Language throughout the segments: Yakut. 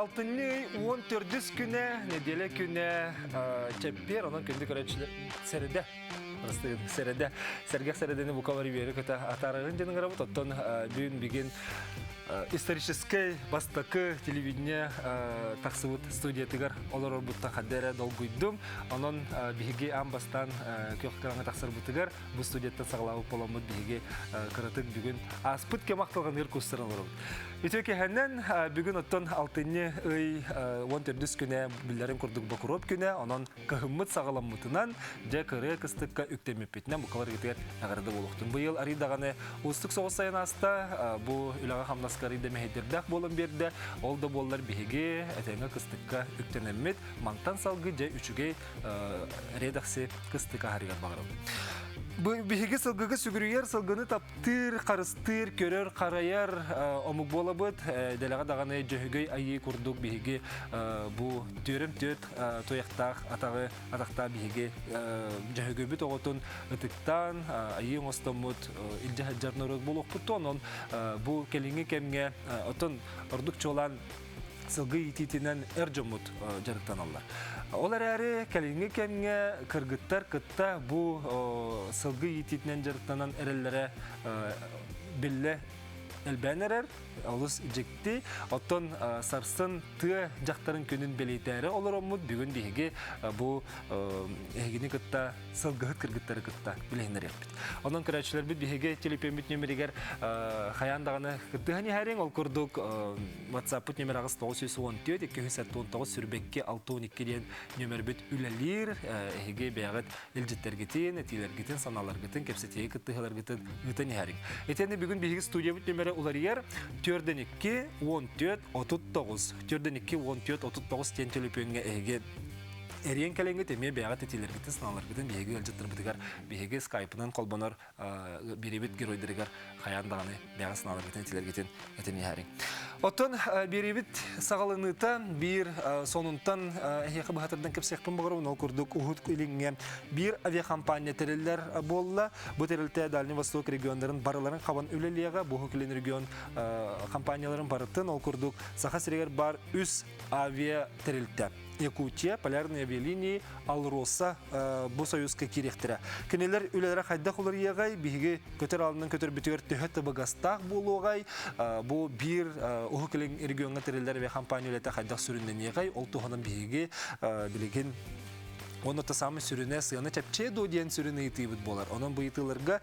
Алтынньы ый 14 күнэ, нэдиэлэ күнэ, чэппиэр, онон күндү көрөөччүлэр сэрэдэ сэрэдэ сэргэх сэрэдэни бука бары үөрэ көтө атаарарын дьон ыҥырабыт. Оттон бүгүн бүгүн историческай бастакы телевидение тахсыбыт студиятыгар олорорбуттан хадда эрэ долгуйдум. Онон биһиги аан бастаан күөх экраҥҥа тахсарбытыгар бу студияттан саҕалаабыт буоламмыт биһиги кыратык бүгүн ааспыт кэм ахтылҕаныгар кустаран олоробут. Үтүө киэһэнэн бүгүн оттон алтынньы ый 14 күнэ биллэрин курдук Бокуруоп күнэ, онон кыһыммыт саҕаламмытынан, дьэ кырыа кыстыкка үктэммиппитинэн букаларгытыгар эҕэрдэ буолуохтун. Быйыл арый даҕаны уустук соҕус сайын ааста, бу үлэҕэ-хамнаска арый да мэһэйдэрдээх буолан биэрдэ. Ол да буоллар биһиги этэҥҥэ кыстыкка үктэнэммит, мантан салгыы дьэ үчүгэй эриэ-дэхси кыстык аһарыгар баҕарабын. Биһиги сылгыга сүгүрүйэр, сылгыны таптыыр, харыстыыр, көрөр, харайар омук буолабыт. Дэлэҕэ даҕаны Дьөһүгэй айыы курдук биһиги бу түөрөм түөрт туйахтаах атаҕы атахтаах биһиги Дьөһүгөйбүт оҕотун ытыктаан айыы оҥостоммут илдьэ сылдьар норуот буолуохпут. Онон бу кэлиҥҥи кэмҥэ оттон ордук чуолаан сылгы иитиитинэн эр дьоммут дьарыктаналлар. Ол эрээри кэлиҥҥи кэмҥэ кыргыттар кытта бу сылгы иитиитинэн дьарыктанан эрэллэрэ биллэ элбээн эрэр, олус дьикти. Оттон сарсын тыа дьахтарын күнүн бэлиэтээри олороммут бүгүн биһиги бу эһигини кытта сылгыһыт кыргыттары кытта билиһиннэриэхпит. Онон көрөөччүлэрбит биһиги телефоммут нөмеригэр хайаан даҕаны кыттыһан иһэриҥ. Ол курдук WhatsApp-пыт нөмер 9 914 279 сүрбэкки 62 диэн нөмербүт үлэлиир. Эһиги бэйэҕит илдьиттэргитин, этиилэргитин, санааларгытын, кэпсэтиигэ кыттыһаларгытын ыытан иһэриҥ. Итиэннэ бүгүн биһиги студиябыт нөмерэ уларыйар 4 2 14 39 4 2 14 39 диэн төлөпүөҥҥэ эһиги Эриэн кэлэҥҥит эмиэ бэйэҕит этиилэргитин, санааларгытын биһиги ыалдьыттарбытыгар, биһиги скайпынан холбонор биэриибит геройдарыгар хайаан даҕаны бэйэҕит санааларгытын, этиилэргитин этэн иһээриҥ. Оттон биэриибит саҕаланыыта биир сонунтан эһиэхэ быһатырдан кэпсиэхпин баҕарабын. Ол курдук Уһук Илиҥҥэ биир авиакомпания тэриллэр буолла. Бу тэрилтэ Дальний Восток регионнарын барыларын хабан үлэлиэҕэ. Бу Уһук Илин регион компанияларын барытын, ол курдук Саха сиригэр баар үс авиа тэрилтэ. Якутия, Полярные авиалинии, Алроса бу союзка киириэхтэрэ. Кинилэр үлэлэрэ хайдах уларыйыаҕай, биһиги көтөр аалынан көтөрбүтүгэр төһө табыгастаах буолуоҕай, бу биир Уһук Илин региоҥҥа тэриллэр авиакомпания үлэтэ хайдах сүрүннэниэҕэй, ол туһунан биһиги билигин Уонна то самый сүрүнэ сыана чэпчиэ дуо диэн сүрүн ыйытыыбыт буолар. Онон бу ыйытыыларга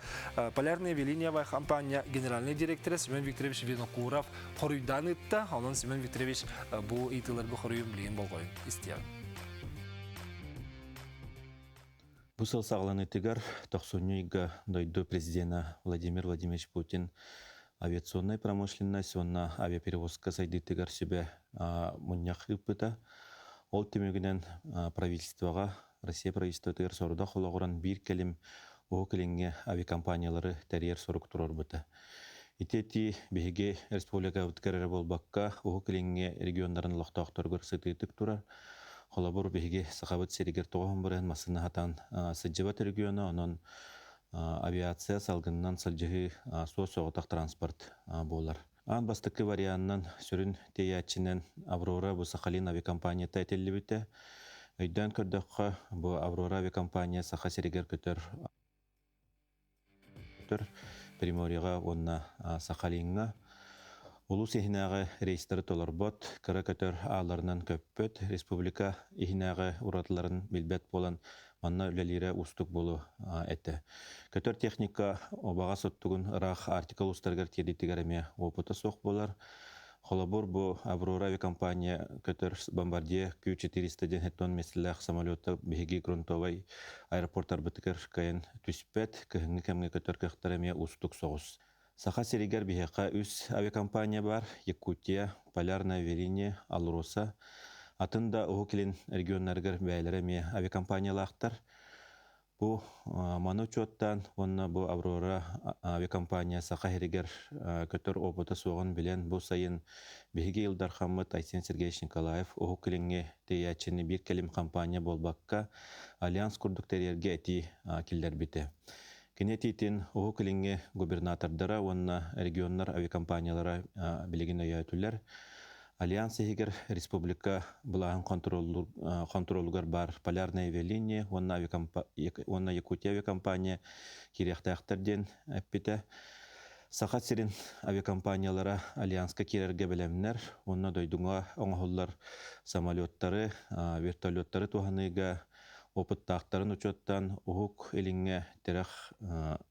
Полярная авиалиния компания генеральный директора Семен Викторович Винокуров хоруйдаан ыытта. Онон Семен Викторович бу ыйытыыларга хоруйун билигин болҕойун истиэҕиҥ. Бу сыл саҕаланыытыгар тохсунньу ыйга дойду президена Владимир Владимирович Путин авиационнай промышленность уонна авиаперевозка сайдыытыгар сүбэ мунньах ыыппыта. Ол түмүгүнэн правительствоҕа, Россия правительствотыгар сорудах олоҕуран биир кэлим Уһук Илиҥҥи авиакомпаниялары тэрийэр сорук туруорбута. Ити этии биһиги республикабытыгар эрэ буолбакка, Уһук Илиҥҥи регионнарын олохтоохторугар сытыытык турар. Холобур, биһиги Сахабыт сиригэр тоҕоһун бырыһын массыына сатаан сылдьыбат региона, онон авиация салгынынан сылдьыһыы суос-соҕотох транспорт буолар. Аан бастакы варианынан сүрүн тиэйээччинэн «Аврора» бу Сахалин авиакомпанията этиллибитэ. Өйдөөн көрдөххө, бу «Аврора» авиакомпания Саха сиригэр көтөр Приморьеҕа уонна Сахалиҥҥа улуус иһинээҕи рейстэри толорбот, кыра көтөр аалларынан көппөт, республика иһинээҕи уратыларын билбэт буолан манна үлэлиирэ уустук буолуо этэ. Көтөр техника убаҕас оттугун ыраах Арктика улуустарыгар тиэрдиитигэр эмиэ опыта суох буолар. Холобур, бу Аврора авиакомпания көтөр Bombardier Q400 диэн хеттон миэстэлээх самолета биһиги грунтовай аэропортарбытыгар кыайан түспэт, кыһыҥҥы кэмҥэ көтөр кыахтара эмиэ уустук соҕус. Саха сиригэр биһиэхэ үс авиакомпания баар: Якутия, Полярная авиалиния, Алроса. Атын да Уһук Илин регионнарыгар бэйэлэрэ эмиэ авиакомпаниялаахтар. Бу маны учуоттаан уонна бу Аврора авиакомпания Саха сиригэр көтөр опыта суоҕун билэн, бу сайын биһиги Ил Дархаммыт Айсен Сергеевич Николаев Уһук Илиҥҥи тиэйээччини биир кэлим компания буолбакка, альянс курдук тэрийэргэ этии киллэрбитэ. Кини этиитин Уһук Илиҥҥи губернатордара уонна регионнар авиакомпаниялара билигин өйөөтүлэр. Альянс иһигэр республика былааһын хонтуруолугар баар Полярная авиалиния уонна Якутия авиакомпания киириэхтээхтэр диэн эппитэ. Саха сирин авиакомпаниялара Альянска киирэргэ бэлэмнэр уонна дойдуга оҥоһуллар самолеттары, вертолеттары туһаныыга опыттаахтарын учуоттаан Уһук Илиҥҥэ тирэх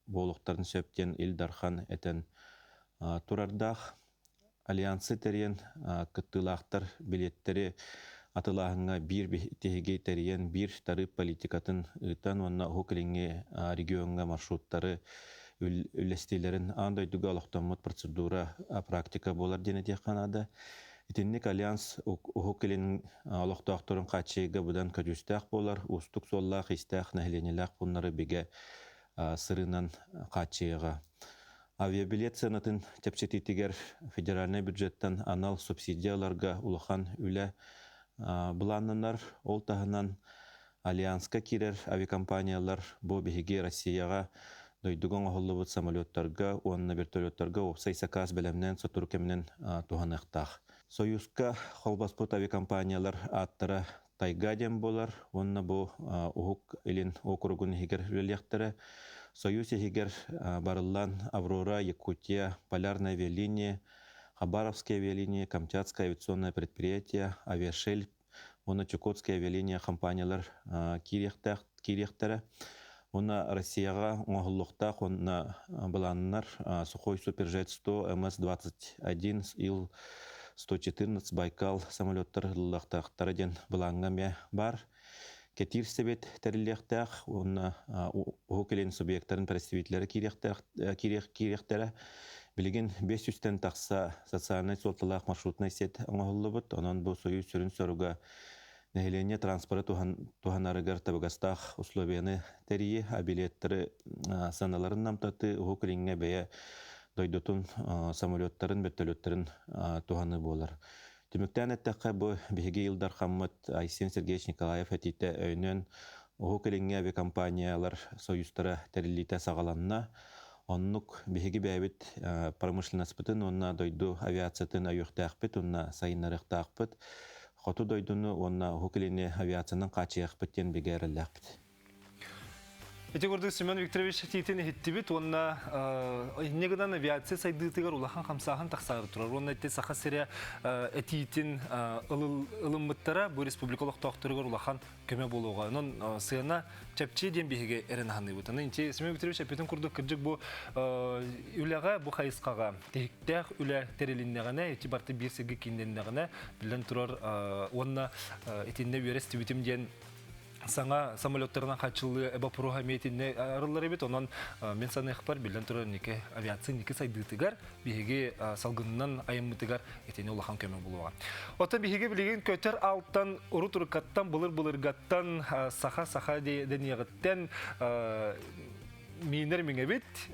буолуохтарын сөп диэн Ил Дархан этэн турардаах. Альянсы тэрийэн кыттыылаахтар билиэттэри атылааһыҥҥа биир тиһиги тэрийэн биир тарыып политикатын ыытан уонна Уһук Илиҥҥи региоҥҥа маршруттары үллэстиилэрин аан дойдуга олохтоммут процедура практика буолар диэн этиэххэ наада. Итинник альянс Уһук Илин олохтоохторун хааччыйыыга быдан көдьүүстээх буолар, уустук суоллаах-иистээх нэһилиэнньэлээх пууннары бигэ сырыынан хааччыйыаҕа. Авиабилет сыанатын чэпчэтиитигэр федеральнай бюджеттан анал субсидия ыларга улахан үлэ былааннанар. Ол таһынан Альянска киирэр авиакомпаниялар бу биһиги Россияҕа дойдуга оҥоһуллубут самолеттарга уонна вертолеттарга уопсай сакаас бэлэмнээн сотору кэминэн туһаныахтаах. Союзка холбоспут авиакомпаниялар ааттара Тайга диэн буолар уонна бу Уһук Илин округун иһигэр үлэлиэхтэрэ. Союз иһигэр барыллаан Аврора, Якутия, Полярная авиалиния, Хабаровская авиалиния, Камчатское авиационное предприятие, Авиашель уонна Чукотская авиалиния компаниялар киириэхтэрэ. Уонна Россияҕа оҥоһуллуохтаах уонна былааннар Сухой Суперджет 100, МС-21, Ил-114, Байкал самолеттар ылыллыахтаахтара диэн былааҥҥа эмиэ баар. Кэтиир сэбиэт тэриллиэхтээх уонна Уһук Илин субъектарын представителлэрэ киириэхтэрэ. Билигин 500-тэн тахса социальнай суолталаах маршрутнай сеть оҥоһуллубут. Онон бу союз сүрүн соруга нэһилиэнньэ транспоры туһанарыгар табыгастаах условияны тэрийии, билеттары сыаналарын намтатыы, Уһук Илиҥҥэ бэйэ дойдутун самолеттарын, вертолеттарын туһаныы буолар. Түмүктээн эттэххэ, бу биһиги Ил Дархаммыт Айсен Сергеевич Николаев этиитэ өйөнөн Уһук Илиҥҥэ авиакомпаниялар союзтара тэриллиитэ саҕаланна. Оннук биһиги бэйэбит промышленностьпытын уонна дойду авиациятын өйүөхтээхпит уонна сайыннарыахтаахпыт. Хоту дойдуну уонна Уһук Илини авиациянан хааччыйыахпыт диэн бигэ эрэллээхпит. Ити курдук Семен Викторович этиитин иһиттибит уонна инньэ гынан авиация сайдыытыгар улахан хамсааһын тахсаары турар. Уонна ити Саха сирэ этиитин ылыммыттара бу республика олохтоохторугар улахан көмө буолуоҕа. Онон сыана чэпчии диэн биһиги эрэн аһаныыбыт. Аны инчи Семен Викторович эппитин курдук кырдьык бу үлэҕэ, бу хайысхаҕа тиһиктээх үлэ тэрилиннэҕинэ, ити барыта биир сиргэ кииннэннэҕинэ, биллэн турар, уонна итиннэ үөрэ истибитим диэн саҥа самолеттарынан хааччыллыы боппуруоһа эмиэ итиннэ арыллар эбит. Онон мин саныахпар, биллэн турар, ники авиация ники сайдыытыгар биһиги салгынынан айыммытыгар итини улахан көмө булуоҕа. Оттон биһиги билигин көтөр алтан урут уруккаттан былыр-былыргаттан саха-саха дэниэҕиттэн миинэр миҥэбит,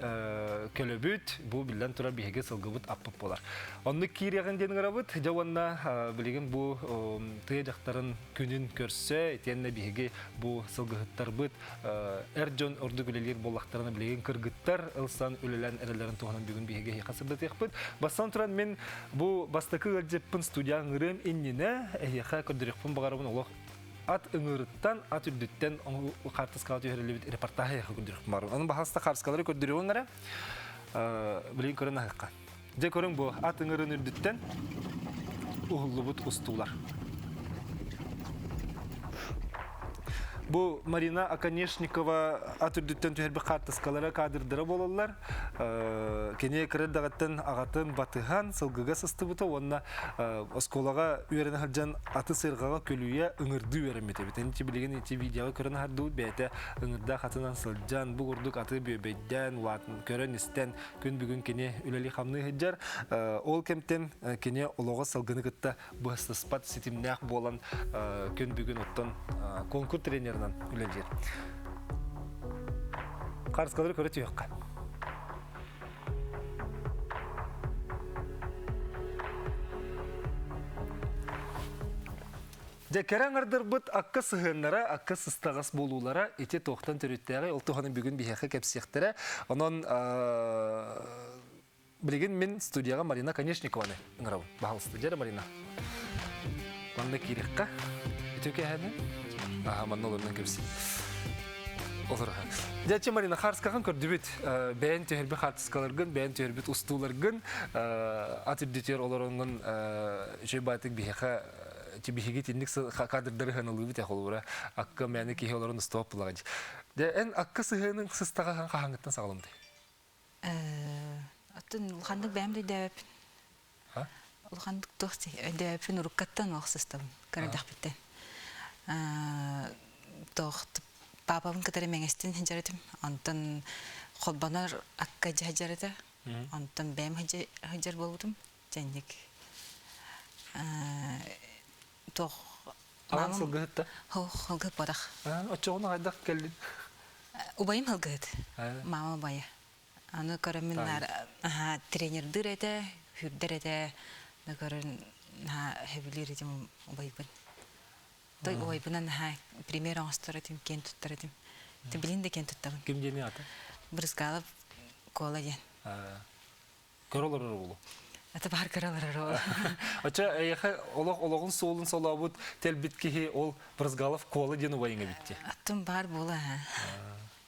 көлөбүт, бу биллэн турар биһиги сылгыбыт аппыт буолар. Оннук киириэҕин диэн ыҥырабыт. Дьэ уонна билигин бу тыа дьахтарын күнүн көрсө, итиэннэ биһиги бу сылгыһыттарбыт эр дьон ордук үлэлиир буоллахтарына билигин кыргыттар ылсан үлэлээн эрэллэрин туһунан бүгүн биһиги эһиэхэ сырдатыахпыт. Бастан туран мин бу бастакы ыалдьыппын студия ыҥырыам иннинэ эһиэхэ көрдөрүөхпүн баҕарабын олох ат ыҥыырыттан, ат үрдүттэн хаартыскаҕа түһэриллибит репортаж эһиэхэ көрдөрүөхпүн баҕарабын. Онон баһаста хаарыскалары көрдөрүөҕүҥ эрэ. Билигин көрөн аһыахха. Дьэ көрүҥ бу ат ыҥырын үрдүттэн уһуллубут устуулар. Бу Марина Оконешникова ат үрдүттэн түһэрбит хаартыскалара, кадрдара буолаллар. Кини кыра эрдэҕиттэн аҕатын батыһан сылгыга сыстыбыта уонна оскуолаҕа үөрэнэ сылдьан аты сыарҕаҕа көлүйэ ыҥырдыы үөрэммит эбит. Ити билигин ити видеоҕа көрөн аһардыбыт бэйэтэ ыҥырдаах атынан сылдьан, бу курдук аты бүөбэйдээн, улаатан көрөн-истэн Күн бүгүн кини үлэлии-хамныы сылдьар. Ол кэмтэн кини олоҕо сылгыны кытта быһыстыспат ситимнээх буолан күн бүгүн оттон конкур тренеринэн үлэлиир. Харыскалары көрө түһүөххэ. Дьэ, кэрэ аҥардарбыт акка сыһыаннара, акка сыстаҕас буолуулара ити туохтан төрүттээҕий, ол туһунан бүгүн биһиэхэ кэпсиэхтэрэ. Онон Билигин мин студияҕа Марина Конечникованы ыҥырабын. Баһалыста. Дьэ Марина. Манна киириэххэ. Үтүө киэһэни. Аха, манна олорунан кэпсии. Олоруха. Дьэ, Марина, хаарыскаҕын көрдүбүт. Бэйэн түһэрбит хаартыскаларгын, бэйэн түһэрбит устууларгын, ат үрдүтүгэр олороҥҥун үчүгэй баайтык биһиэхэ биһиги итинник кадрдары ыһаналыыбыт холобура акка мээнэ киһи олорон устуоп булаҕа. Дьэ, эн акка сыһыаныҥ сыстаҕа хаһааҥҥыттан саҕаламмытай? Оттон улаханнык бэйэм да өйдөөбөппүн. Улаханнык туох өйдөөбөппүн уруккаттан олох сыстабын кырадахпыттан. Туох паапабын кытары мэҥэстин сылдьар этим. Онтон холбонор акка дьаһдьар этэ. Онтон бэйэм сылдьар буолбутум. Дьэнник туох Аҕаҥ сылгыһыт да? Сылгыһыт буотах. Оччоҕуна хайдах кэллин? Убайым сылгыһыт. Мама убайа. Аны көрөммүн тренердыыр этэ, хүрдэр этэ. Көрөн сөбүлүүр этим убайбын. Той убайбынан пример оҥостор этим, киэн туттар этим. Билин да киэн туттабын. Ким диэни ата? Брызгалов Кола диэн. Көрө олорор уолу. Это баар көрө олорор уолу. Оча эйэхэ олох олоҕун суолун солообут тэлбит киһи ол Брызгалов Кола диэн убайыҥ эбит Аттым баар буола.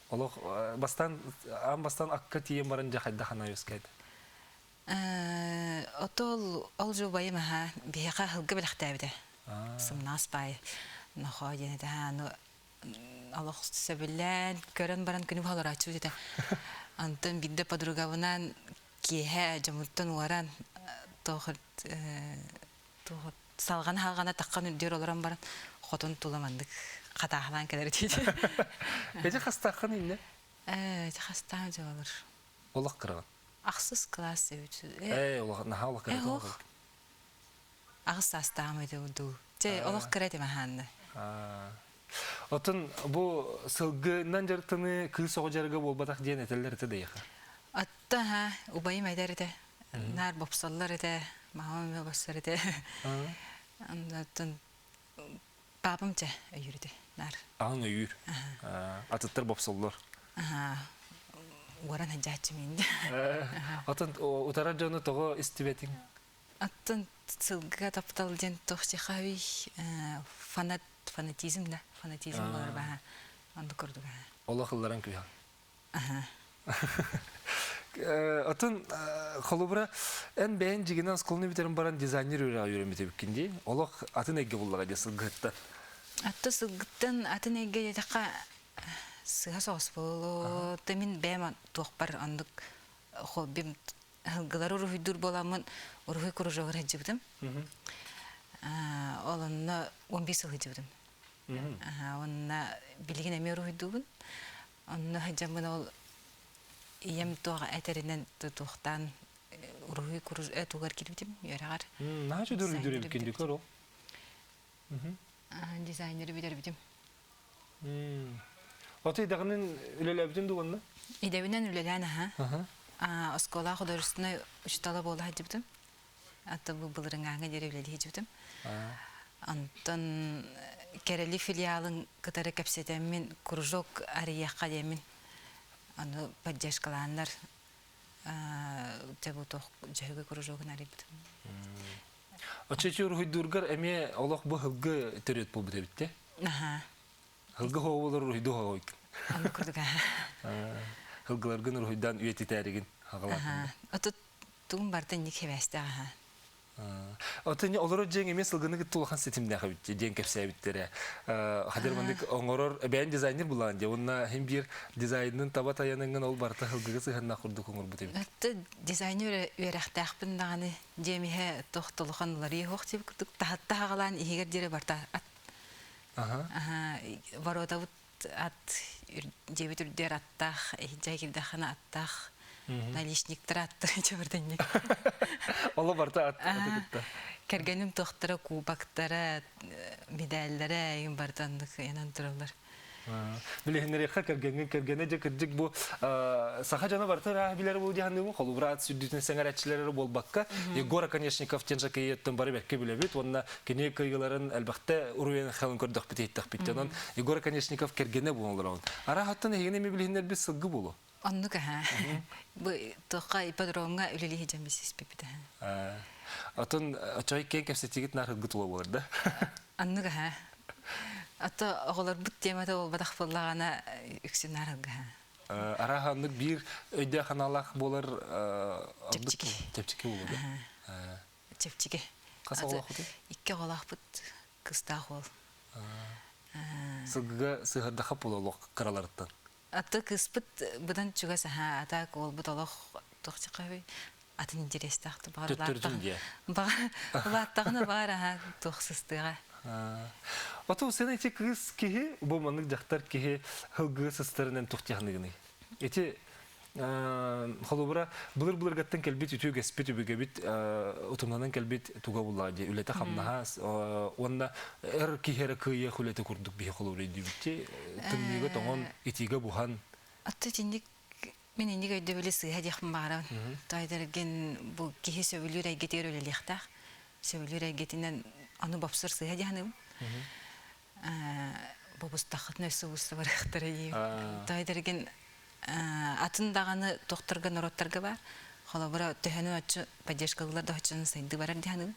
Олох бастан аан бастан акка тиийэн баран дьэ хайдах анаа үөскээтэ? Отол ол же убайым аха биһиэхэ аһылга бэлэхтээбитэ. Сымнаас баай нохоо диэн этэ аны олох сөбүлээн көрөн баран күнү быһа олорооччубут этэ. Онтон биирдэ подругабынаан киэһэ дьоммуттан уоран туох туох салҕана-салҕана таххан үрдүөр олорон баран хотон тула маннык хатааһылаан кэлэр этибит. Эти хастааххын иннэ? Ээ, ити хастаах дьылалар. Олох кыраҕын. Ахсыс класс эбит. Ээ, олох наһаа олох кыра. Ох. Аҕыс саастааҕым этэ дуу. Чэ, олох кыра этим аһаанна. Отон бу сылгынан дьарыктаныы кыыс оҕо дьарыга буолбатах диэн этэллэр этэ дэйэхэ. Атта ха, убайым этэр этэ. Наар бопсоллор этэ, мамам эмиэ бопсор этэ. Оттон папам чэ өйүүр этэ наар. Аҕаҥ өйүүр. Атыттар бопсоллор. Уоран сылдьааччы мин. Отон утарар дьону тоҕо истибэтиҥ? Оттон сылгыга таптал диэн туох чихави фанат фанатизм да фанатизм болар баха оннук курдук Олох ылларан күүһэ. Отон холобура эн бэйэн дьигинэн оскуоланы бүтэрэн баран дизайнер үөрэҕэ үөрэммит эбиккин дии. Олох атын эйгэ буллаҕа дии сылгыһыттан. Атты сылгыттан атын эйгэ диэтэххэ сыһа соҕус буолуо. Мин бэйэм туохпар оннук хоббим Сылгылары уруһуйдуур буоламмын уруһуй кружогар сылдьыбытым. Ол онно 15 сыл сылдьыбытым. Онно билигин эмиэ уруһуйдуубун. Онно сылдьаммын ол ийэм туох этэринэн туохтаан уруһуй тугар киирбитим үөрэҕэр. Наһаа үчүгэй уруһуйдуур эбиккин дии көрө. Дизайнеры бүтэрбитим. Ото идэҕинэн үлэлээбитин дуу уонна? Идэбинэн үлэлээн аха. Оскуола художественнай учуутала буола сылдьыбытым. Аты бу былырыҥааҥҥа диэри үлэлии сылдьыбытым. Онтон Кэрэли филиалын кытары кэпсэтэммин кружок арыйыахха диэммин аны поддержкалааннар дьэ бу туох дьөһөгө кружогун арыйбытым. Оччочу уруһуйдуургар эмиэ олох бу һылгы төрүөт буолбут эбит те? Аха. Һылгы хообулар уруһуйду хоойт. Аны курдук аха. Һылгыларгын уруһуйдаан үйэтитээригин хагалаатын. Ото тугум барыта инник хебээстээх аха. Ото не олорор дьиэҥ эмиэ сылгыны кытта улахан ситимнээх эбит диэн кэпсээбиттэрэ. Хадыр маннык оҥорор бэйэн дизайнер булаан дьэ уонна хим биир дизайнын таба тайаныҥҥын ол барыта һылгыга сыһыаннаах курдук оҥорбут эбит. Ото дизайнер үөрэхтээхпин даҕаны дьиэм иһэ туох толухан уларыйа суох диэбит курдук таһытта хаҕалаан иһигэр диэри барта ат воротабыт ат дьиэбит үрдүгэр аттаах иһдьэ кирдэххинэ аттаах наличниктар аттар чөбөрдөннүк Оло барта ат кытта кэргэним туохтара кубоктара медаллара эйин барыта оннук ыйанан тураллар. Билиһиннэриэххэ кэргэҥҥин кэргэнэ дьэ кырдьык бу саха дьоно барыта ырааһы билэр буолу диэханныыбын холобура ат сүрдүүтүн сэҥэрээччилэр эрэ буолбакка Егор Оконешников диэн жакейеттан бары бэркэ билэбит уонна кини кыайыыларын элбэхтэ уруйан халын көрдөхпүт иһиттэхпит онон Егор Оконешников кэргэнэ буолан олороҕун. Арааһаттан эһигини эмиэ билиһиннэрбит сылгы буолуо. Оннук аха. Бу туохха ипподромҥа үлэлии сылдьан билсиспиппит аха. Отон очой киэҥ кэпсэтиигит наар ылгыт ула буолар да? Оннук аха. Ото оҕолорбут темата буолбатах буоллаҕына үксүн наар ылгаһа. Арааһа оннук биир өйдөөх аналаах буолар Чэпчэки. Чэпчэки буолуо да? Чэпчэки. Хас оҕолооххутуй? Икки оҕолоохпут, кыстаах уол. Сылгыга сыһырдахха буола олох кыраларыттан. Аты кыыспыт быдан чугас аһаа, атаак уолбут олох туох чахаһый атын интерестээх баҕар Төттөрүтүн диэ. Улааттаҕына баар аһаа туох сыстыаҕа. Оту сен ити кыыс киһи, бу маннык дьахтар киһи һылгыга сыстарынан тух тиһаныгыный? Ити холобура былыр-былыргаттан кэлбит үтүө үгэспит үбүгэбит утумнанан кэлбит туга буллаҕа дии үлэтэ-хамнаһа уонна эр киһи эрэ кыайыах үлэтэ курдук биһи холобура өйдүүбүт тымныыга тоҥон итиигэ буһан Отто итинник мин инник өйдөбүлү сыыһа диэхпин баҕарабын. Тоойдоргин бу киһи сөбүлүүр эйгэтигэр үлэлиэхтээх. Сөбүлүүр эйгэтинэн ону бопсор сыыһа дии саныыбын. Бобустаххытына өссө убуста барыахтара дии. Тоойдоргин атын даҕаны тохторго норуоттарга баар. Холобура, төһөнү оччо поддержкалыылар да оччону сайдыы барар дии саныыбын.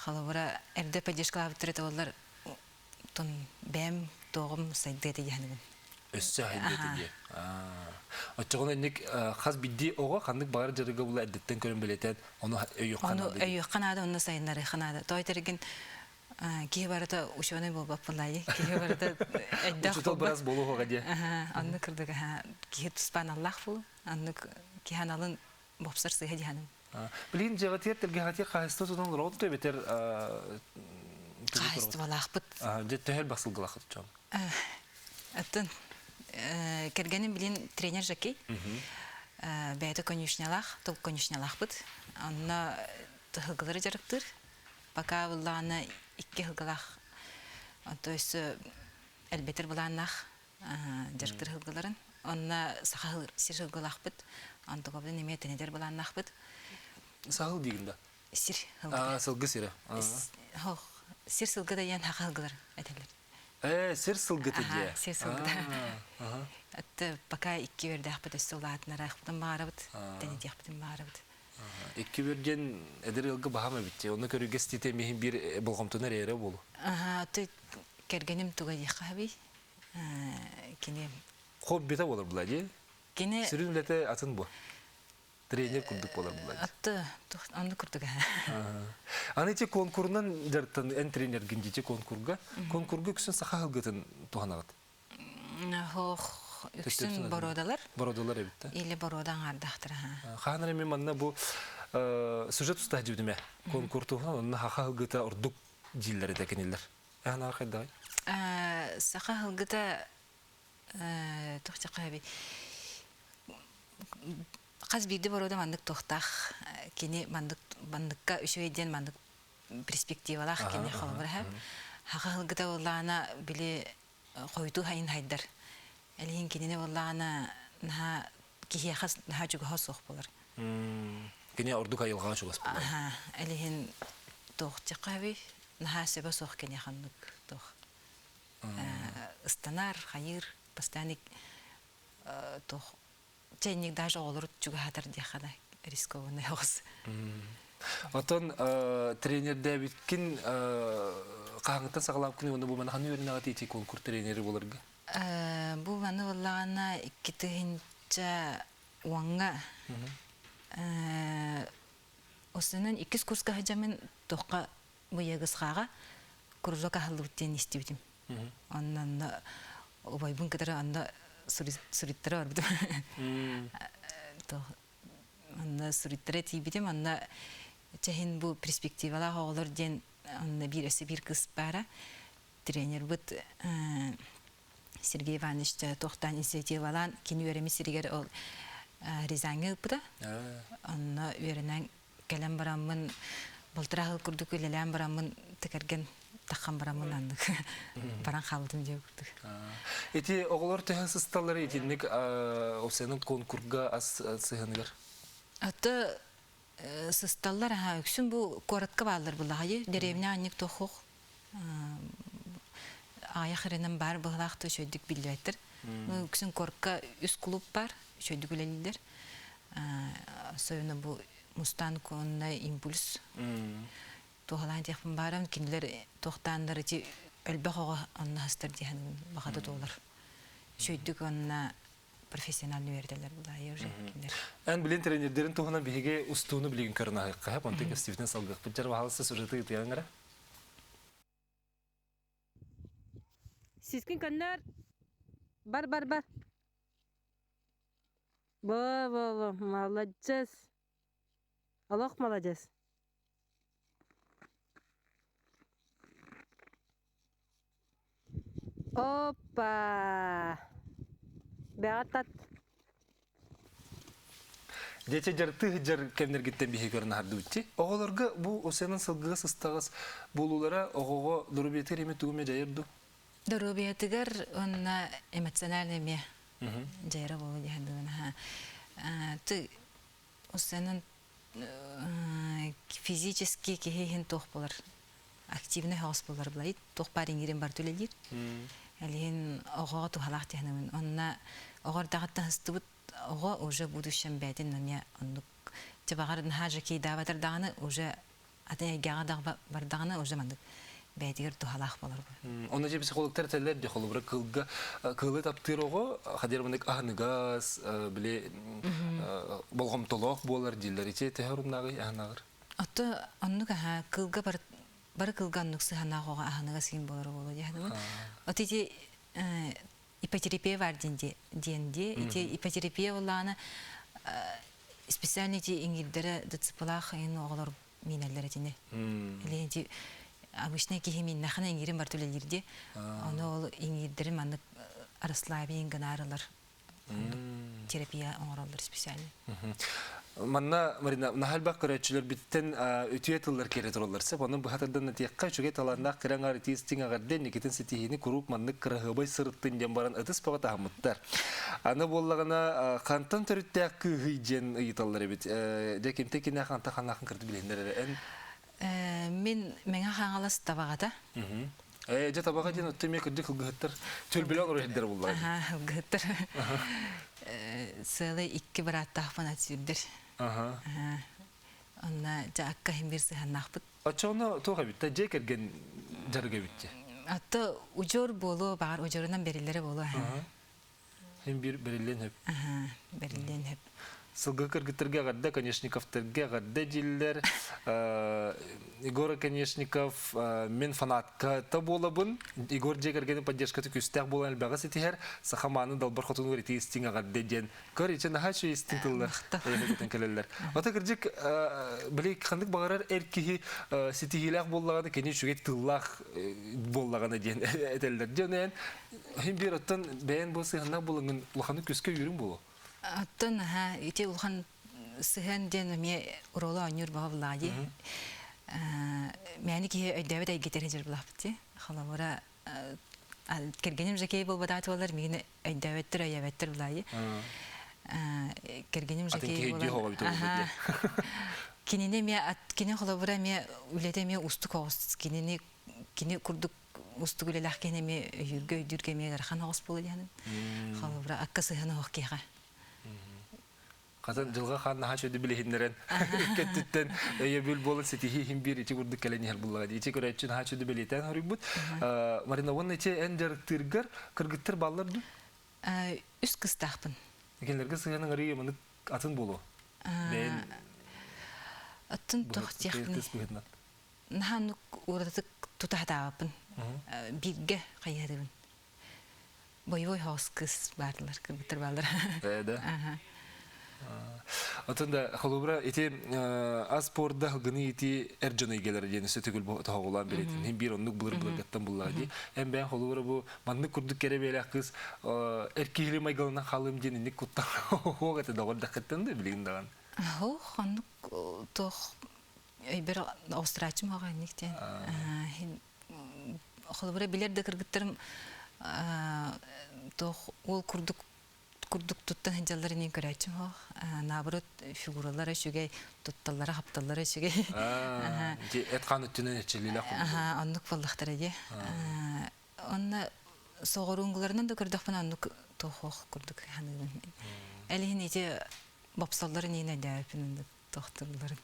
Холобура, эрдэ поддержкалаабыттар этэ буоллар, тон бэйэм туоҕум сайдыа этэ дии саныыбын. Өссө сайдыа этэ диэ. Оччоҕуна инник хас биирдии оҕо ханнык баҕар дьарыга була эрдэттэн көрөн бэлиэтээн ону өйүөххэ Ону наада дии. Өйүөххэ наада, онно сайыннарыахха наада. Тоҕо этэргин киһи барыта ученый буолбат буоллаайы. Киһи барыта өйдөөх Учуутал буолбат. быраас буолуоҕа диэ. Оннук курдук киһи туспа аналлаах буолу. Оннук киһи аналын бопсор сыыһа дии саныыбын. Билигин дьиэҕитигэр тэлгэһэтигэр хаһайыстыба тутан олороҕут дуо эбэтэр Хаһайыстыбалаахпыт. Дьэ төһө элбэх сылгылааххыт дьон? Оттон кэргэним билин тренер жокей. Бэйэтэ конюшнялаах, тыл конюшнялаахпыт. Онно сылгылары дьарыктыыр. Пока былаана икки сылгылаах. То есть элбэтэр былааннаах дьарыктыыр сылгыларын. Онно саха сир сылгылаахпыт. Онтукабытын эмиэ тэнитэр былааннаахпыт. Сахыл диигин да? Сир сылгы. Сылгы сирэ. Сир сылгы да диэн саха сылгылар этэллэр. Сир сылгыта диэ. Сир сылгыта. Атты пока икки үөрдээхпит өссө улаатынарахпытын баарабыт, тэнитиэхпитин баарабыт. Икки үөрдэн эдэр ыалга баһам эбит. Онно көрүүгэ стите миһин биир болҕомтону эрэ буолу. Аха, кэргэним туга диэххэ хабый. Кини Хоббита болар була дии. Кини Сүрүн үлэтэ атын бу. Тренер курдук болар була дии. Атты онну курдук. Аны ити конкурунан дьарыктан эн тренергин дии конкурга. Конкурга үксүн саха сылгытын туһанаҕыт. Хоох үксүн бородалар. Бородалар эбит да. Или борода аҥаардахтара. Хаһан эрэ мен манна бу сюжет устаа дьибитиме. Конкур туһунан онно саха сылгыта ордук дииллэр этэ кинилэр. Эһэн хайдаҕай? Саха сылгыта туох эбит хас биирдии боруода маннык туохтаах кини маннык манныкка үчүгэй диэн маннык перспективалаах кини холобура хаха сылгыта буоллаҕына били хойутуу хайын хайдар элиһин кинини буоллаҕына наһаа киһиэхэ наһаа чугаһа суох буолар Кини ордук айылҕаҕа чугас буолар. Элиһин туох диэххэ наһаа сөбө суох кини ханнык туох ыстанар, хайыыр, постоянно туох чайник даже оҕолору чугаһатар диэххэ да рискованный оҕус. Отон тренердээбиккин хаһаҥыттан саҕалаабыккын уонна бу маны ханна үөрэнэҕит ити конкур тренери буоларга? Бу маны буоллаҕына 2010-ҥа Осунан иккис курска сылдьаммын туохха быйагысхаҕа кружок аһыллыбыт диэн истибитим. Онно онно убайбын кытары онно суруйтара барбытым. Онно суруйтара тиийбитим, онно чэһин бу перспективалаах оҕолор диэн онно биир өссө биир кыыс баара. Тренербыт Сергей Иванович туохтаан инициативалаан кини үөрэммит сиригэр ол Рязаньҥа ыыппыта. Онно үөрэнэн кэлэн бараммын балтараа сыл курдук үлэлээн бараммын тыкэргэн таххан бараммын аннык баран хаалбытым диэ курдук. Ити оҕолор төһө сысталлар итинник осенын конкурга ас сыһыныгар? Аты сысталлар аха үксүн бу куоратка бааллар буллаҕайы деревня анньык тохух аайах эрэнэн баар быһылаах да үчүгэйдик биллибэттэр. Үксүн корка үс клуб бар, үчүгэйдик үлэлииллэр. Особенно бу Мустанг уонна Импульс. Туохалаан диэхпин баарам, кинилэр туохтааннар ити элбэх оҕо онно хастар диэһэн баҕата туолар. Үчүгэйдик уонна профессиональный үөрэтэллэр булаайы уже кинилэр. Эн билин тренердерин туһунан биһиги устууну билигин көрөн аһыахха, онтон көстүүтүн салгыахпыт дьар баһалыста сюжеты ытыйан эрэ. Сискин көннөр. Бар, бар, бар. Бо, бо, бо, молодец. Олох молодец. Опа! Бэҕэ тат. Дьэ дьарыктыы сылдьар кэмнэргиттэн биһиги көрөн аһардыбытчи. Оҕолорго бу осенан сылгыга сыстаҕас буолуулара оҕоҕо доруобуйатыгар эми тугу эмэ дьайар дуу? Доруобуйатыгар уонна эмоциональный эмиэ дьайара буолуо диэн саныыбын. Ты осенан физически киһи иһин туох буолар активный хаос буолар булайт туох баар иҥиирин барыта үлэлиир. Элиһин оҕоҕо туһалаах диэхинэбин. Онно оҕо эрдэҕиттэн сыстыбыт оҕо уже будущем бэйэтин эмиэ оннук чэ баҕар наһаа жокейдаабатар даҕаны уже атын эйгэҕэ да бардаҕына уже маннык бэйэтигэр туһалаах буолар бу. Онно же психологтар этэллэр дии холобура кыылга кыылы таптыыр оҕо хадер маннык аһыныгас били болҕомтолоох буолар дииллэр ити төһө оруннааҕый аһынааҕыр Отто оннук аһа кыылга бар бары кыылга оннук сыһанаах оҕо аһыныгас киин буолар буолуо диэхинэбин. От ити ипотерапия бар диэн диэн дии. Ити ипотерапия буоллаҕына специально ити иҥиирдэрэ ДЦПлаах иһин оҕолор миинэллэр итини. Или ити обычный киһи мииннэххинэ иҥиирин барыта үлэлиир дии. Ону ол иҥиирдэрин маннык расслабиен гынаарылар терапия оҥороллор специально. Манна, Марина, наһаа элбэх көрөөччүлэрбиттэн үтүө тыллар киирэ тураллар. Сөп, онон быһа тардан этиэххэ, үчүгэй талааннаах кэрэ аҥаар итии-истиҥ эҕэрдэ инникитин ситиһиини куруук маннык кыраһыабай сырыттын диэн баран ытыс бөҕө таһыммыттар. Аны буоллаҕына, хантан төрүттээх кыыһый диэн ыйыталлар эбит. Дьэ, кимтэн кинээ хантан ханнаахын кырды билиһиннэр эрэ эн? Мин Мэҥэ Хаҥалас Табаҕата. Дьэ табаҕа диэн оттон эмиэ кырдьык кылгыһыттар түөлбэлээх олорор сирдэрэ буллаҕа дии. Аһаа, кылгыһыттар. Сыалай икки бырааттаахпын ат сүүрдэр. Онно дьэ акка иһин биир сыһыаннаахпыт. Оччоҕуна туох эбит да дьиэ кэргэн дьарыга эбит дии. Атта удьуор буолуо, баҕар удьуорунан бэриллэрэ буолуо. Син биир бэриллиэн сөп. Аһаа, бэриллиэн сөп. Сылгы кыргыттарга эҕэрдэ, Конечниковтарга эҕэрдэ дииллэр. Егор Конечников мин фанатка та буолабын. Егор дьиэ кэргэнин поддержката күүстээх буолан элбэҕи ситиһэр. Саха мааны далбар хотунугар ити истиҥ эҕэрдэ диэн. Көр, ичэ наһаа үчүгэй истиҥ тыллар эйэхэ кэлэллэр. Ата кырдьык, били ханнык баҕарар эр киһи ситиһиилээх буоллаҕына, кини үчүгэй тыллаах буоллаҕына диэн этэллэр. Дьон эн Иһин биир оттон бэйэн бу сыһыаннаах булаҥын улаханнык күскэ үүрүҥ буолуо. Оттон аха ити улахан сыһыан диэн эмиэ уруолу оонньуур баҕа буллаҕа дии. Мээни киһи өйдөөбөт эйгэтэр сылдьар булаахпыт дии. Холобура кэргэним жокей буолбатаат буолар миигин өйдөөбөттөр өйөөбөттөр булаа дии. Кэргэним жокей буолан кинини эмиэ кини холобура эмиэ үлэтэ эмиэ уустук оҕус кинини кини курдук устук үлэлээх киһини эмиэ өйүүргэ өйдүүргэ эмиэ ыарахан оҕус буолуо диэхинин холобура акка сыһан оһох киһиэхэ Хатын дьылҕа хаан наһаа үчүгэйдик билиһиннэрэн икки өттүттэн өйөбүл буолан ситиһии иһин биир ити курдук кэлэн иһэр буллаҕа дии. Ити көрөөччү наһаа үчүгэйдик бэлиэтээн хоруйбут. Марина, уонна ити эн дьарыктыыргар кыргыттар бааллар дуу? Үс кыстаахпын. Кинилэргэ сыһыаныҥ арыый маннык атын буолуо. Бэйэн Атын туох диэхпиний? Наһаа оннук уратытык тута сатаабаппын. Бииргэ хайыһарыбын. Боевой хаос кыыс баардылар, кыргыттар бааллар. Ээ да. Отон да холобура ити ас спорда хылгыны ити эр дьон эйгэлэрэ диэн өссө төгүл тоһоҕолоон биэрэтин. Хин биир оннук былыр былыргаттан буллаҕа дии. Эн бэйэн холобура бу маннык курдук кэрэ бэйэлээх кыыс эр киһили майгылынан хаалыам диэн инник куттан хоһуох этэ доҕор дахыттан да билигин даҕаны. Хоох оннук туох өйбөр оҕустарааччым оҕо инник диэн холобура билэр да кыргыттарым туох уол курдук курдук туттан сылдьаллар инин көрөөччүм оһох наоборот фигуралара үчүгэй тутталлара хапталлара үчүгэй эт хаан өттүнэн эчиллилэх оннук буоллахтара дии онно соҕурууҥгуларынан да көрдөхпүнэ оннук Туох курдук саныыбын. Элиһин ити бопсоллорун иин өйдөөбүппүн тохтулларын.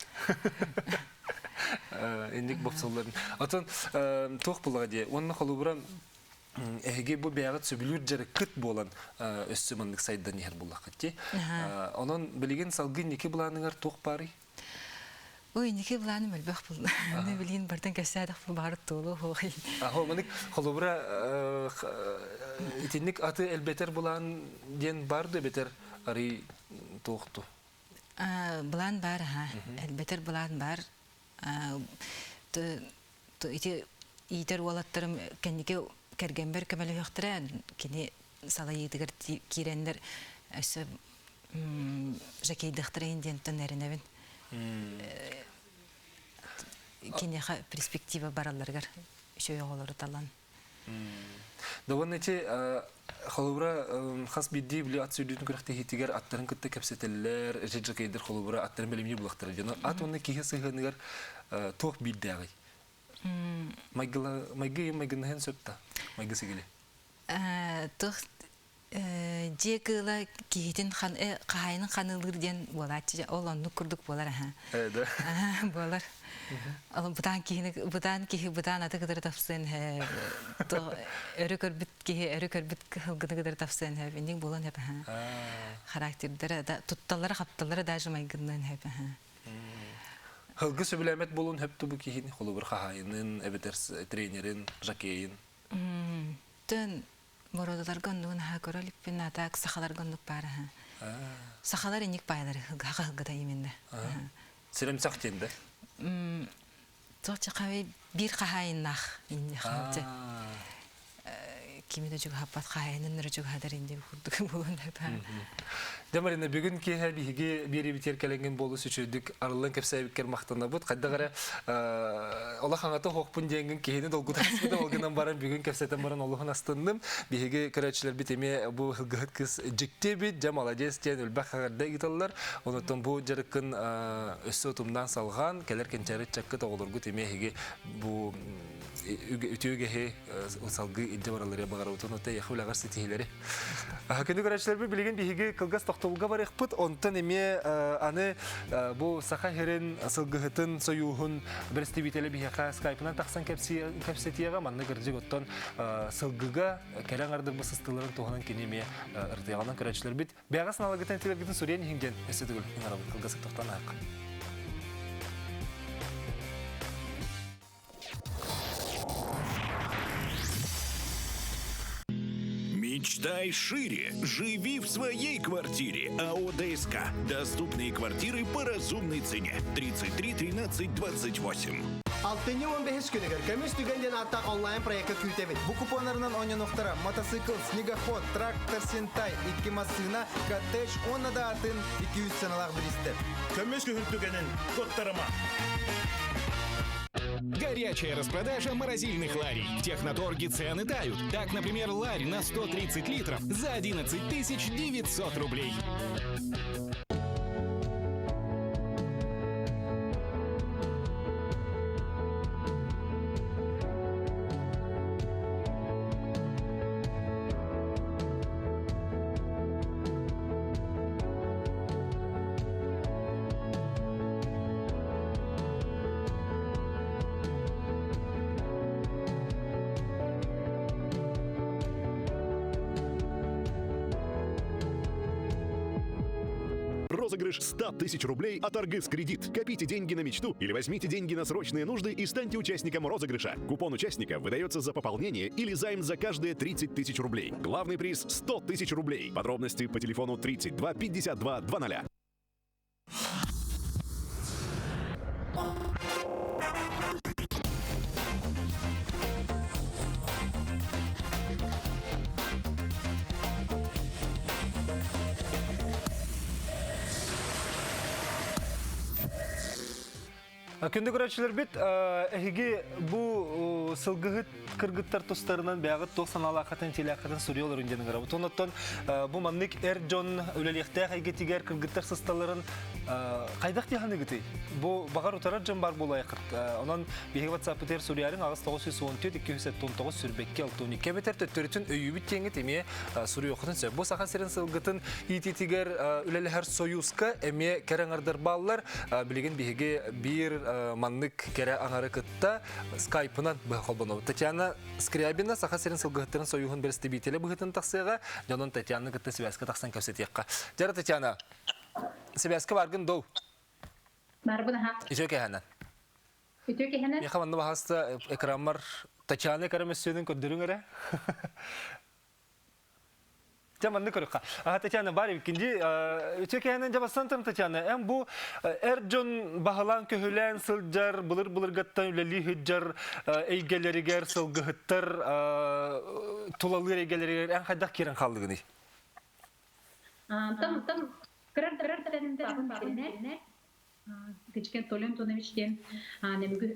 Инник бопсоллорун. Отон туох булаҕа дии. Уонна холобура эһиги бу бэйэҕит сөбүлүүр дьарыккыт буолан өссө маннык сайдан иһэр буллаххыт дии. Онон билигин салгыы инники былааныгар туох баарый? Ой, инники былааным элбэх булла. Аны билигин бартан кэпсээдэх баар туолу хуой. Аһо, манык холобура итинник аты элбэтэр былаан диэн бар да эбэтэр арый туохту? Былаан бар, аха. Элбэтэр былаан бар. Ити иитэр уолаттарым кэнники кэргэммэр көмөлөһүөхтэрэ, кини салайыытыгар киирэннэр өссө жакейдыхтарайын диэнтэн эрэнэбин. Киниэхэ перспектива баралларыгар үчүгэй оҕолору талан. Довольно эти холобура хас биирдии били ат сүүрдүүтүн күрэхтэһиитигэр аттарын кытта кэпсэтэллэр, эти жакейдер холобура аттарын бэлэмнии булахтара дьоно ат уонна киһи сыһыаныгар туох биирдээҕий? Майгыла майгы майгыннаһыан сөп да майгы сигили. Туох дьиэ кыыла киһитин хаһаайынын ханыылыыр диэн буолааччы ол оннук курдук буолар аха буолар ол бытаан киһини бытаан киһи бытаан аты кытары тапсыан өрө көрбүт киһи өрө көрбүт кыһылгыны кытары тапсыан сөп инник буолан сөп характердара да тутталлара хапталлара даже майгынныан сөп Хылгы сөбүлэмэт буолуон сөп бу киһини холобур хаһаайынын эбэтэр тренерин жакейин Төн Бородаларга оннугун аһа көрө иликпин, а так сахаларга оннук баар аһа. Сахалар инник баайлар хаха хылгыта именно. Сиремсэх диэн да? Туох чахавай биир хаһаайыннаах инне хаалчы. Кими да чугаһаппат хаһаайынын эрэ чугаһатар инди курдук буолан Дьэ, Марина, бүгүн киэһэ биһиги биэриибитигэр кэлэҥҥин буолус үчүгэйдик арыллан кэпсээбиккэр махтанабыт. Хайдах эрэ олох аҥата оһохпун диэҥҥин киһини долгутаспыта ол гынан баран бүгүн кэпсэтэн баран олуһун астынным. Биһиги көрөөччүлэрбит эмиэ бу ылгыһыт кыыс дьикти эбит, дьэ молодец диэн элбэх эҕэрдэ ыыталлар. Онуттан бу дьарыккын өссө утумнаан салҕаан, кэлэр кэнчээри ыччаккыт оҕолоргут эмиэ эһиги бу үтүө үгэһи салгыы илдьэ баралларыгар баҕарабытын оттон эйиэхэ үлэҕэр ситиһиилэри. Күндү көрөөччүлэрбит билигин биһиги кылгас тохтобулга барыахпыт. Онтон эмиэ аны бу Саха сирин сылгыһытын сойууһун бэрэстэбиитэлэ биһиэхэ скайпынан тахсан кэпсэтиэҕэ. Манна кырдьык оттон сылгыга кэрэ аҥардырбыт сыстыыларын туһунан кини эмиэ ырытыаҕынан көрөөччүлэрбит бэҕэс налыгытын этилэргитин суруйан иһин диэн өссө төгүл ыҥырабыт. Кылгас тохтоон аһыахха. Мечтай шире. Живи в своей квартире. АО ДСК. Доступные квартиры по разумной цене. 33 13 28. Алтынньы 15 күнүгэр Көмүс түгэн диэн ааттаах онлайн проекка күүтэбит. Бу купоннарынан оонньонуохтара мотоцикл, снегоход, трактор Сентай, икки массыына, коттедж уонна да атын 200 сыаналаах бириистэр. Көмүс күһүн түгэнин куттарыма. Горячая распродажа морозильных ларей. В Техноторге цены тают. Так, например, ларь на 130 литров за 11 900 рублей. Розыгрыш 100 тысяч рублей от Аргыс Кредит. Копите деньги на мечту или возьмите деньги на срочные нужды и станьте участником розыгрыша. Купон участника выдается за пополнение или займ за каждые 30 тысяч рублей. Главный приз 100 тысяч рублей. Подробности по телефону 32 52 00. Күндү көрөөччүлэрбит, эһиги бу сылгыһыт кыргыттар тустарынан бэйэҕит туох санаалааххытын, тиэлээххитин суруйа олорун диэн ыҥырабыт. Онон бу маннык эр дьон үлэлиэхтээх эйгэтигэр кыргыттар сысталарын хайдах дии саныыгытый? Бу баҕар утарар дьон баар буолуоххут. Онон биһиги WhatsApp-ытыгар суруйарыҥ 8 914 279 сүрбэкки 62 эбэтэр төттөрүтүн өйүүбүт диэҥҥит эмиэ суруйуоххутун сөп. Бу Саха сирин сылгытын иитиитигэр үлэлэһэр Союзка эмиэ кэрэ аҥардар бааллар. Билигин биһиги биир маннык кэрэ аҥары кытта скайпынан быһа холбонобут. Татьяна Скрябина Саха сирин сылгыһыттарын союһун бэрэстэбиитэлэ быһыытын тахсыаҕа. Дьонун Татьяна кытта связка тахсан кэпсэтиэххэ. Дьара Татьяна, связка баргын доо? Барбын аха. Үтүө кэһэнэн. Үтүө кэһэнэн. Миэхэ манна баһаста экранмар Татьяна кэрэ мөссүөнүн көрдөрүҥ эрэ. Дьэ маннык көрүөххэ. Аха Татьяна бар иккинди үтүө кэһэнэн дьэ бастан там Татьяна эн бу эр дьон баһылаан көһүлээн сылдьар былыр былыргаттан үлэлии сылдьар эйгэлэригэр сылгыһыттар тулалыыр эйгэлэригэр эн хайдах киирэн хааллыгыный? Там там кырар кырар тэн Кычкин Толя Антонович диэн Нөмүгү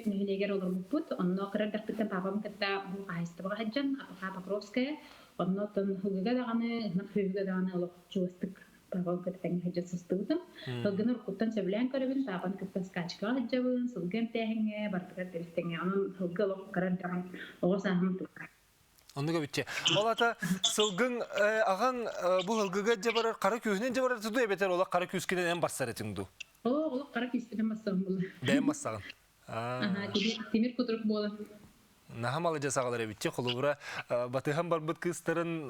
нэһилиэгэр олорбуппут. Онно кыра эрдэхпиттэн папам кытта бу хаһаайыстыбаҕа сылдьан, АПХ Покровская, онно оттон һылгыга даҕаны, ынах сүөһүгэ даҕаны олох чугастык папам кытта тэҥҥэ сылдьан сыстыбытым. Сылгыны уруккуттан сөбүлээн көрөбүн, папам кытта скачкаҕа сылдьабын, сылгы эмтээһиҥҥэ, барытыгар тэбис-тэҥҥэ. Онон сылгы олох кыра эрдэҕим оҕо сааһым тухары. Оннук эбитчи. Ол ата сылгыҥ аҕаҥ бу сылгыга дьэ барар хара күүһүнэн дьэ барар туту эбэтэр олох хара күүскүнэн эн барсар этиҥ дуу? Оо, олох хара күүспүнэн барсаҕын буолла. Бэйэм барсаҕын. Аха, тимир кутурук буолан. Наһаа маладьыас аҕалар эбитчи. Холобура, батыһан барбыт кыыстарын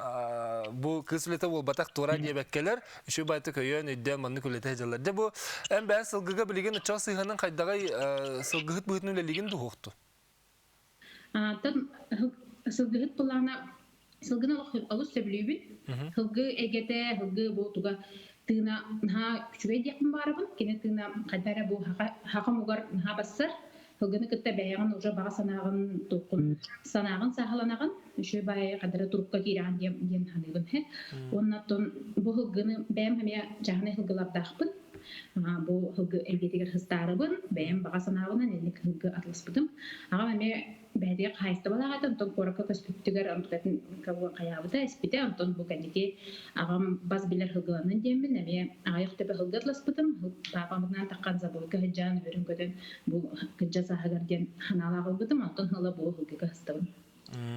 бу кыыс үлэтэ буолбатах туора диэбэккэлэр, үчүгэй байтык өйөөн, өйдөөн маннык үлэтэ сылдьаллар. Дьэ бу эн бэйэҥ сылгыга билигин оччоҕо сыһыанын хайдаҕай сылгыһыт быһыытынан үлэлиигин дуһуохту? Антон сылгыһыт былаана сылгыны олус сөбүлүүбүн. Сылгы эйгэтэ, сылгы бу туга тыына наһаа үчүгэй диэхпин баарабын. Кини тыына хайда эрэ бу хаха мугар наһаа бассар. Сылгыны кытта бэйэҕин уже баҕа санааҕын туоххун санааҕын сааһыланаҕын. Үчүгэй баайы хайда эрэ турукка киирэҕин диэн диэн саныыбын. Уонна оттон бу сылгыны бэйэм эмиэ чааһынай сылгылардаахпын. Бу сылгы эйгэтигэр сыстаарыбын, бэйэм баҕа санаабынан инник сылгы атыласпытым. Аҕам эмиэ бэйэтигэр хаһаайыстыбалаах этэ, онтон куоракка көспүппүтүгэр онтукатын хайаабыта, испитэ, онтон бу кэнники аҕам бас билэр сылгыланнын диэммин эмиэ аҕыйах төбө сылгы атыласпытым. Паапамытынан таххан забойга сылдьан, үөрэн-көтөн бу кырдьа сааһыгар диэн санаалаах ылбытым, онтон ыла бу сылгыга сыстабын.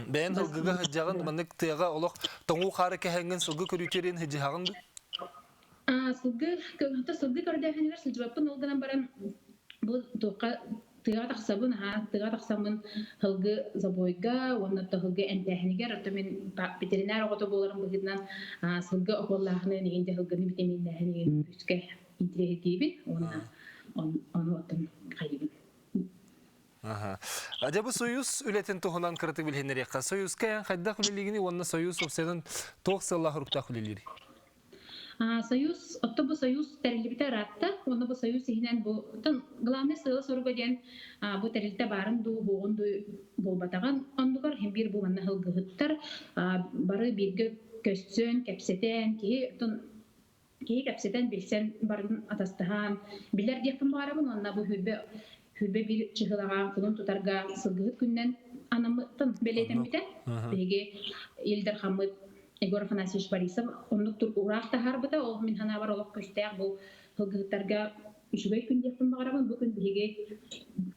Бэйэн сылгыга сылдьаҕын, маннык тыаҕа олох тоҥуу хаары кэһэҥҥин сылгы көрүүтүөрүн сылдьыһаҕын дуу? Сылгы, сылгы көрдөөһүнүгэр сылдьыбаппын, ол гынан баран бу туохха тыаҕа тахсабын, аһаа тыаҕа тахсаммын сылгы забойга уонна сылгы эмтээһинигэр, оттон мин ветеринар оҕото буоларым быһыытынан сылгы укуоллааһынын игин дьэ сылгыны витаминнээһин игин күүскэ интириэһиргиибин уонна ону оттон хайыыбын. Дьэ бу Союз үлэтин туһунан кыратык билиһиннэриэххэ. Союзка эн хайдах үлэлиигиний уонна Союз уопсайынан туох сыаллаах-соруктаах үлэлиирий? Союз, отто бу Союз тэриллибитэ ыраатта. Уонна бу Союз иһинэн бу главный сыала-соруга диэн бу тэрилтэ баарын дуу, буоҕун дуу буолбатаҕын оннугар иһин биир бу манна сылгыһыттар бары бииргэ көссөн, кэпсэтэн, киһи киһи кэпсэтэн, билсэн барын атастаһан билэр диэхпин баҕарабын уонна бу хүрбэ хүрбэ биир чыһылаҕа кулун тутарга сылгыһыт күнүнэн анаммыттан бэлиэтэммитэ. Биһиги Ил Дархаммыт Егор Афанасьевич Борисов оннук ураах таһаарбыта. Ол мин санаабар олох көстөөх бу сылгыһыттарга үчүгэй күн диэхпин баҕарабын. Бу күн биһиги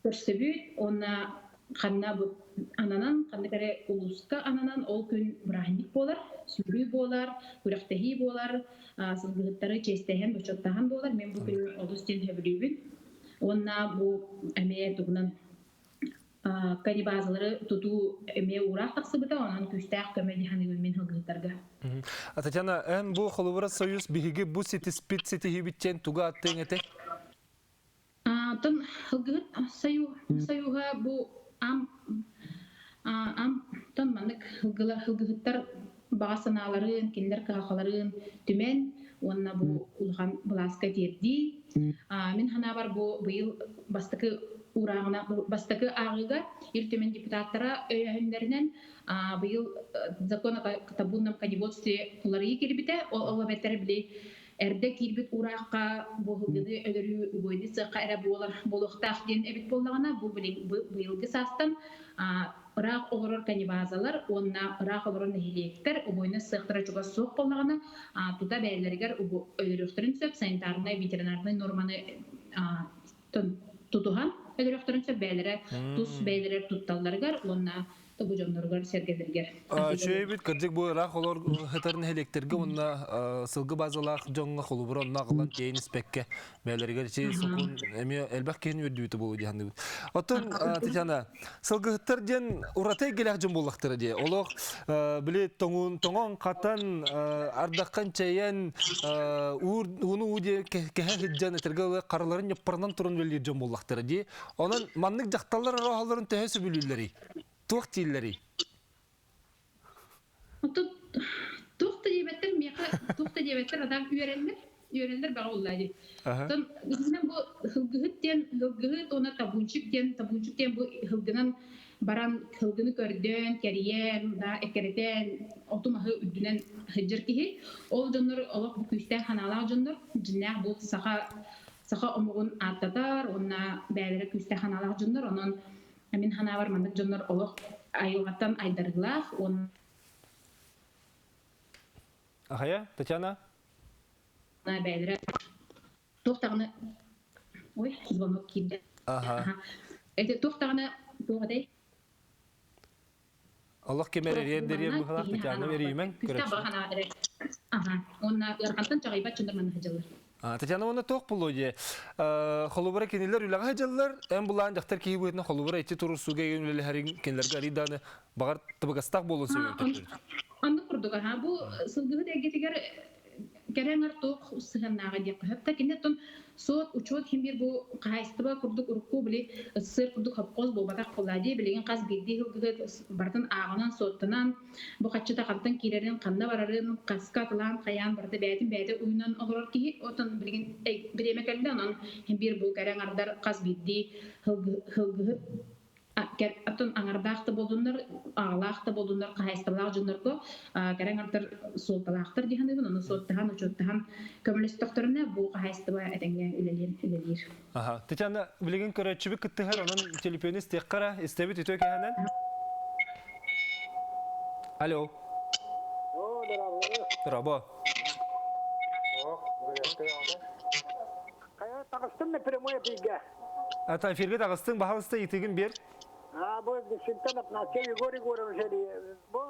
көрсөбүт уонна ханна бу ананан, ханнык эрэ улууска ананан ол күн бырааһынньык буолар, сүүрүү буолар, күрэхтэһии буолар, сылгыһыттары чиэстэһэн, бочуоттаһан буолар. Мин бу күнү олус диэн сөбүлүүбүн. Уонна бу эмиэ туһунан канибазалары тутуу эмиэ уураах тахсыбыта, онон күүстээх көмө дии саныыбын мин сылгыһыттарга. Татьяна, эн бу холобура союз биһиги бу ситиспит ситиһиибит тугу ааттыаҥ этэй? Оттон сылгыһыт союһа бу ам амтан маннык сылгыһыттар баҕа санааларын, кинилэр кыһалҕаларын түмэн уонна бу улахан былааска тиэрдии. Мин санаабар бу быйыл бастакы уурааҕына бастакы ааҕыыга Ил Түмэн депутаттара өйөөһүннэринэн быйыл закон о табунном коневодстве уларыйыы киирбитэ. Ол эбэтэр били Эрдэ киирбит уураахха бу һылгыны өлөрүү убойны сыахха эрэ буолар буолуохтаах диэн эбит буоллаҕына, бу быйылгы саастан ыраах олорор канибазалар уонна ыраах олорор нэһилиэктэр убойны сыахтара чугас суох буоллаҕына, тута бэйэлэригэр өлөрүөхтэрин сөп, санитарнай, ветеринарнай нуорманы тутуһан өлөрүөхтэрин сөп бэйэлэрэ тус бэйэлэрэ тутталларыгар уонна бу дьонноругар сэргэлэригэр. Үчүгэйбит кырдьык бу ыраах олор сытар нэһилиэктэргэ уонна сылгы базалаах дьоҥҥо холобура онно аҕалан тиэйэн испэккэ бэйэлэригэр ити сокуон эмиэ элбэх киһини үөрдүбүтэ буолуо дии саныыбыт. Оттон Татьяна, сылгыһыттар диэн ураты эйгэлээх дьон буоллахтара дии. Олох били тоҥун тоҥон хатан ардаххан чэйэн ууну уу диэ кэһэ сылдьан этэргэ харыларын ньыппарынан туран үлэлиир дьон буоллахтара дии. Онон маннык дьахталлар ороһоллорун төһө сөбүлүүллэрий? Туох дииллэрий? Оттон туох да диэбэттэр миэхэ туох да диэбэттэр адам үөрэллэр үөрэллэр баҕа буоллаа дии. Оттон итинэн бу һылгыһыт диэн һылгыһыт уонна табунчик диэн табунчик диэн бу һылгынан баран һылгыны көрдөөн, кэрийэн, да эккирэтэн оту-маһы үрдүнэн сылдьар киһи. Ол дьоннор олох бу күүстээх санаалаах дьоннор дьиннээх бу саха саха омугун ааттатар уонна бэйэлэрэ күүстээх санаалаах дьоннор. Онон мин санаабар маннык дьоннор олох айылҕаттан айдарыылаах уонна Ахая, Татьяна? Бэйэлэрэ туох даҕаны ой звонок киирдэ. Аха. Это туох даҕаны туох этэй? Олох ким эрэ дэрийэр быһалаах Татьяна эрийимэн көрөччү. Аха. Уонна ыарахантан чаҕыйбат дьоннор манна сылдьаллар. Татьяна уонна туох буолуо дии? Холобура кинилэр үлэҕэ сылдьаллар, эн булаан дьахтар киһи быһыытынан холобура ити туруорсууга үлэлэһэриҥ кинилэргэ арый даҕаны баҕар табыгастаах буолуон сөбүн Оннук курдук аха бу сылгыһыт эйгэтигэр кэрэ аҥар туох сыһыаннааҕа диэххэ сөп да кини оттон суот учуот иһин биир бу хаһаайыстыба курдук урукку били СССР курдук хопхоз буолбатах буоллаа дии билигин хас биирдии сылгыһыт барытын ааҕынан суоттанан бу хаччыта хантан киирэрин ханна барарын хаска атылаан хайаан барыта бэйэтин бэйэтэ уйунан олорор киһи оттон билигин бириэмэ кэллэ онон иһин биир бу кэрэ аҥардар хас биирдии сылгыһыт Оттон аҥардаах да буоллуннар, аҕалаах да буоллуннар, хаһаайыстыбалаах дьоннорго кэрэ аҥардар суолталаахтар дии саныыбын. Ону суоттаһан, учуоттаһан көмөлөстөхтөрүнэ бу хаһаайыстыба этэҥҥэ үлэлиэн үлэлиир. Аха. Татьяна, билигин көрөөччүбүт кыттыһар, онон телефону истиэххэ эрэ, истэбит үтүө кэһэнэн. Алло. Здорово. Хайа, таҕыстым да прямой эфиргэ. Ата эфиргэ таҕыстыҥ, баһалыста ыйытыгын биэр. А, бу Синтан Афанасьев Егор Егорович бу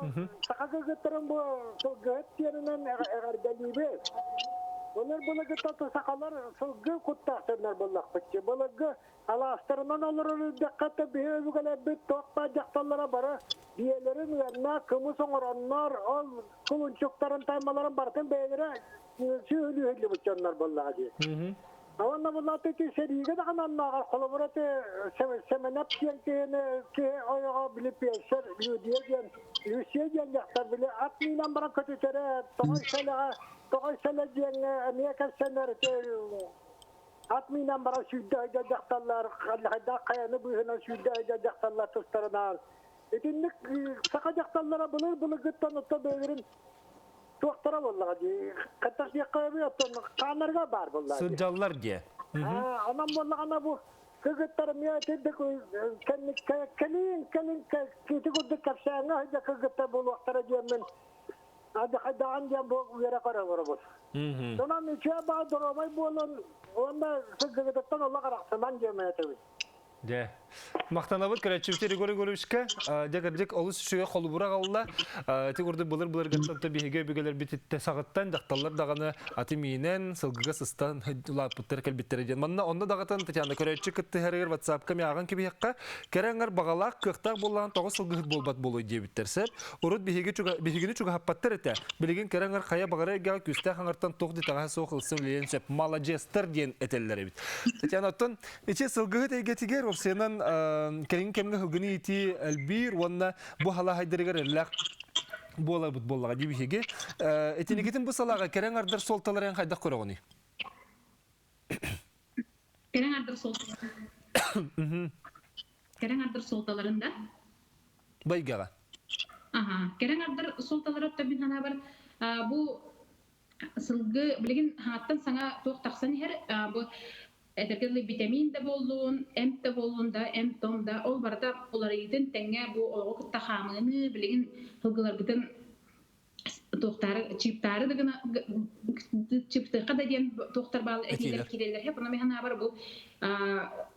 саха кыргыттарын бу сылгыһыт диэнинэн эҕэрдэлиибит. Былыр былыргыттан сахалар сылгы куттаахтарынар буоллахпыт. Былыргы алаастарынан олорор үрдэххэ биһи өбүгэлэрбит туох баар дьахталлара бары биэлэрин ыанна кымыс оҥороннор, ол кулунчуктарын таймаларын барытын бэйэлэрэ сүөһүлүү дьоннор буоллаҕа дии. Уонна булааты ити сэриигэ даҕаны оннооҕор холобура ити Сэмэнэп диэн киһини киһи ойоҕо били пиэсэр Людия диэн Люция диэн дьахтар били ат миинэн баран көтүтэрэ тоҕой сэлэҕэ тоҕой сэлэ диэҥҥэ эмиэ кэпсэнэр ити ат миинэн баран сүүрдэ сылдьар дьахталлар хайдах хайаны быыһынан сүүрдэ сылдьар дьахталлар тустарынан итинник саха дьахталлара былыр былыргыттан оттон бэйэлэрин туохтара буоллаҕа дии хаттах диэххэ эбит оттон хааннарыгар баар буоллаҕа дии Сылдьаллар диэ. Онон буоллаҕына бу кыргыттар эмиэ итинник кэлин кэлин кити курдук кэпсээҥҥэ сылдьар кыргыттар буолуохтара диэммин хайдаҕын диэн бу үөрэ көрө олоробут. Онон үчүгэй баҕа доруобай буолун уонна сылгыгытыттан олох арахсыман диэммин этэбин. Дьэ. Махтанабыт көрөөччүбүт Егор Егоровичка. Дьэ, кырдьык, олус үчүгэй холобура аҕалла. Ити курдук былыр-былыргыттан да биһиги өбүгэлэрбит саҕаттан дьахталлар даҕаны аты миинэн, сылгыга сыстан улааппыттар кэлбиттэрэ диэн. Манна онно даҕатан Татьяна көрөөччү кыттыһарыгар WhatsApp-ка миаҕын кэбиһиэххэ, кэрэ аҥар баҕалаах, кыахтаах буоллаҕын тоҕо сылгыһыт буолбат буолуой диэбиттэр. Сөп. Урут биһиги биһигини чугаһаппаттар этэ. Билигин кэрэ аҥар хайа баҕара эйгэҕэ күүстээх аҥартан туох да итэҕэһэ суох ылсан үлэлиэн сөп. Маладьыастар диэн этэллэр эбит. Татьяна, оттон Ити сылгыһыт эйгэтигэр уопсайынан кэлиҥҥи кэмҥэ сылгыны иитии элбиир уонна бу халаһайдарыгар эрэллээх буоларбыт буоллаҕа дии биһиги. Итиникитин бу салааҕа кэрэ аҥардар суолталарын хайдах көрөҕүнүй? Кэрэ аҥардар суолталарын Кэрэ аҥардар суолталарын да? Байгаҕа. Аха, кэрэ аҥардар суолталара мин санаабар бу. Сылгы билигин хааттан саҥа туох тахсан иһэр бу этэргэ дылы витамин да буоллун, эмп да буоллун да, эмп-том да ол барыта уларыйыытын тэҥҥэ бу олоҕу кытта хаамыыны билигин сылгыларбытын туохтаары чиптаары да гына чиптыахха да диэн туохтар баал этиилэр киирэллэр хэп ону мин бу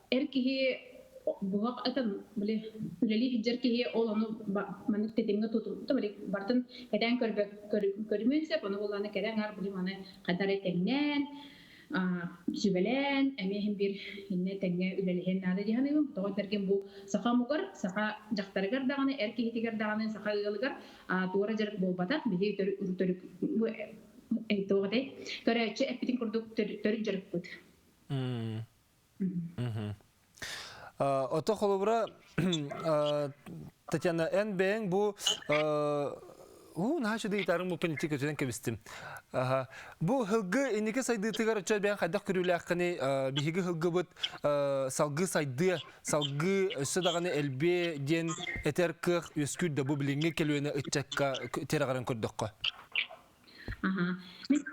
эр киһи буһах этэн били үлэлии сылдьар киһи ол ону маннык тэтимҥэ тутулта били бартын кэтээн көрбөт көрүмүөн сөп ону буоллаана кэрэ аҥаар били маны хайдах эрэ тэҥнээн сүбэлээн эмиэ иһин биир иннэ тэҥҥэ үлэлэһиэн наада дии саныыбын тоҕо этэргин бу саха омугар саха дьахтарыгар даҕаны эр киһитигэр даҕаны саха ыалыгар туора дьарык буолбатах биһи төрүт туох этэй көрөөччү эппитин курдук төрүт дьарыкпыт. Ото холобура Татьяна, эн бэйэҥ бу уу наһаа үчүгэй ыйытаарыҥ буппун ити көтүтэн кэбистим. Бу һылгы инники сайдыытыгар оччо бэйэҥ хайдах көрүүлээххиний биһиги һылгыбыт салгыы сайдыа, салгыы өссө даҕаны элбиэ диэн этэр кыах үөскүүр да бу билиҥҥи көлүөнэ ыччакка тирэҕирэн көрдөххө. Аха.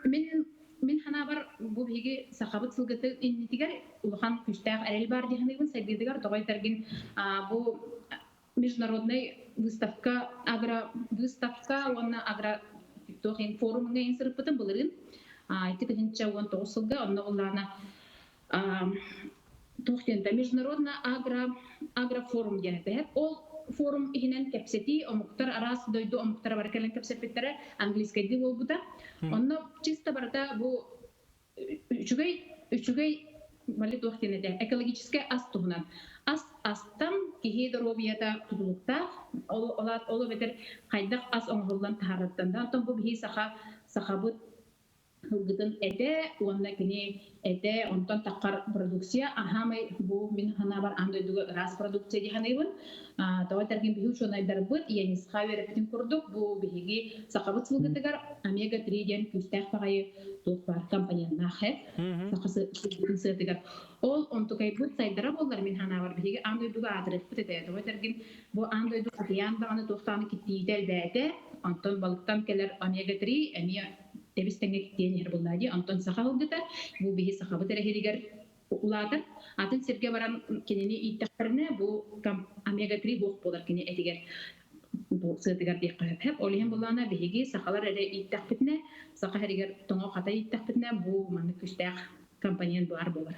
Мин мин санаабар бу биһиги сахабыт сылгыты иннитигэр улахан күүстээх эрэл баар дии саныыбын сайдыытыгар тоҕо этэргин бу международный выставка агро выставка уонна агро туох форумҥа ин сырыппытым былырыын 2019 сылга онно буллаана туох диэн международный агро агрофорум диэн этэ. Ол форум иһинэн кэпсэтии омуктар араас дойду омуктара бары кэлэн кэпсэппиттэрэ английскайдыы буолбута. Онно чисто барыта бу үчүгэй үчүгэй бали туох диэн этэ экологическай ас туһунан. Ас астан киһи доруобуйата тутулуктаах. Ол ол эбэтэр хайдах ас оҥоһуллан таһаарыттан да онтон бу биһи саха сахабыт Ылгытын этэ уонна кини этэ онтон таххар продукция аһаамай бу мин санаабар аан дойдуга ыраас продукция дии саныыбын. Тоҕо этэргин биһи учуонайдарбыт Янисха үөрэппитин курдук бу биһиги сахабыт сылгытыгар омега-3 диэн күүстээх баҕайы туох баар компоненнаах э саха сылгытын сыатыгар. Ол онтукайбыт сайдара буоллар мин санаабар биһиги аан дойдуга аатырыахпыт этэ. Тоҕо этэргин бу аан дойду океан даҕаны туохтааны киттиитэ элбээтэ. Онтон балыктан кэлэр омега-3 эмиэ тэбис-тэҥҥэ киттиэн иһэр буоллаа дии. Онтон саха ылгыта бу биһи сахабыт эрэ иһиригэр улаатар. Атын сиргэ баран кинини ииттэхтэринэ бу омега-3 буох буолар кини этигэр бу сыатыгар диэххэ сөп. Ол иһин буллаана биһиги сахалар эрэ ииттэхпитинэ, саха иһигэр тоҥо-хата ииттэхпитинэ бу маннык күүстээх компонент баар буолар.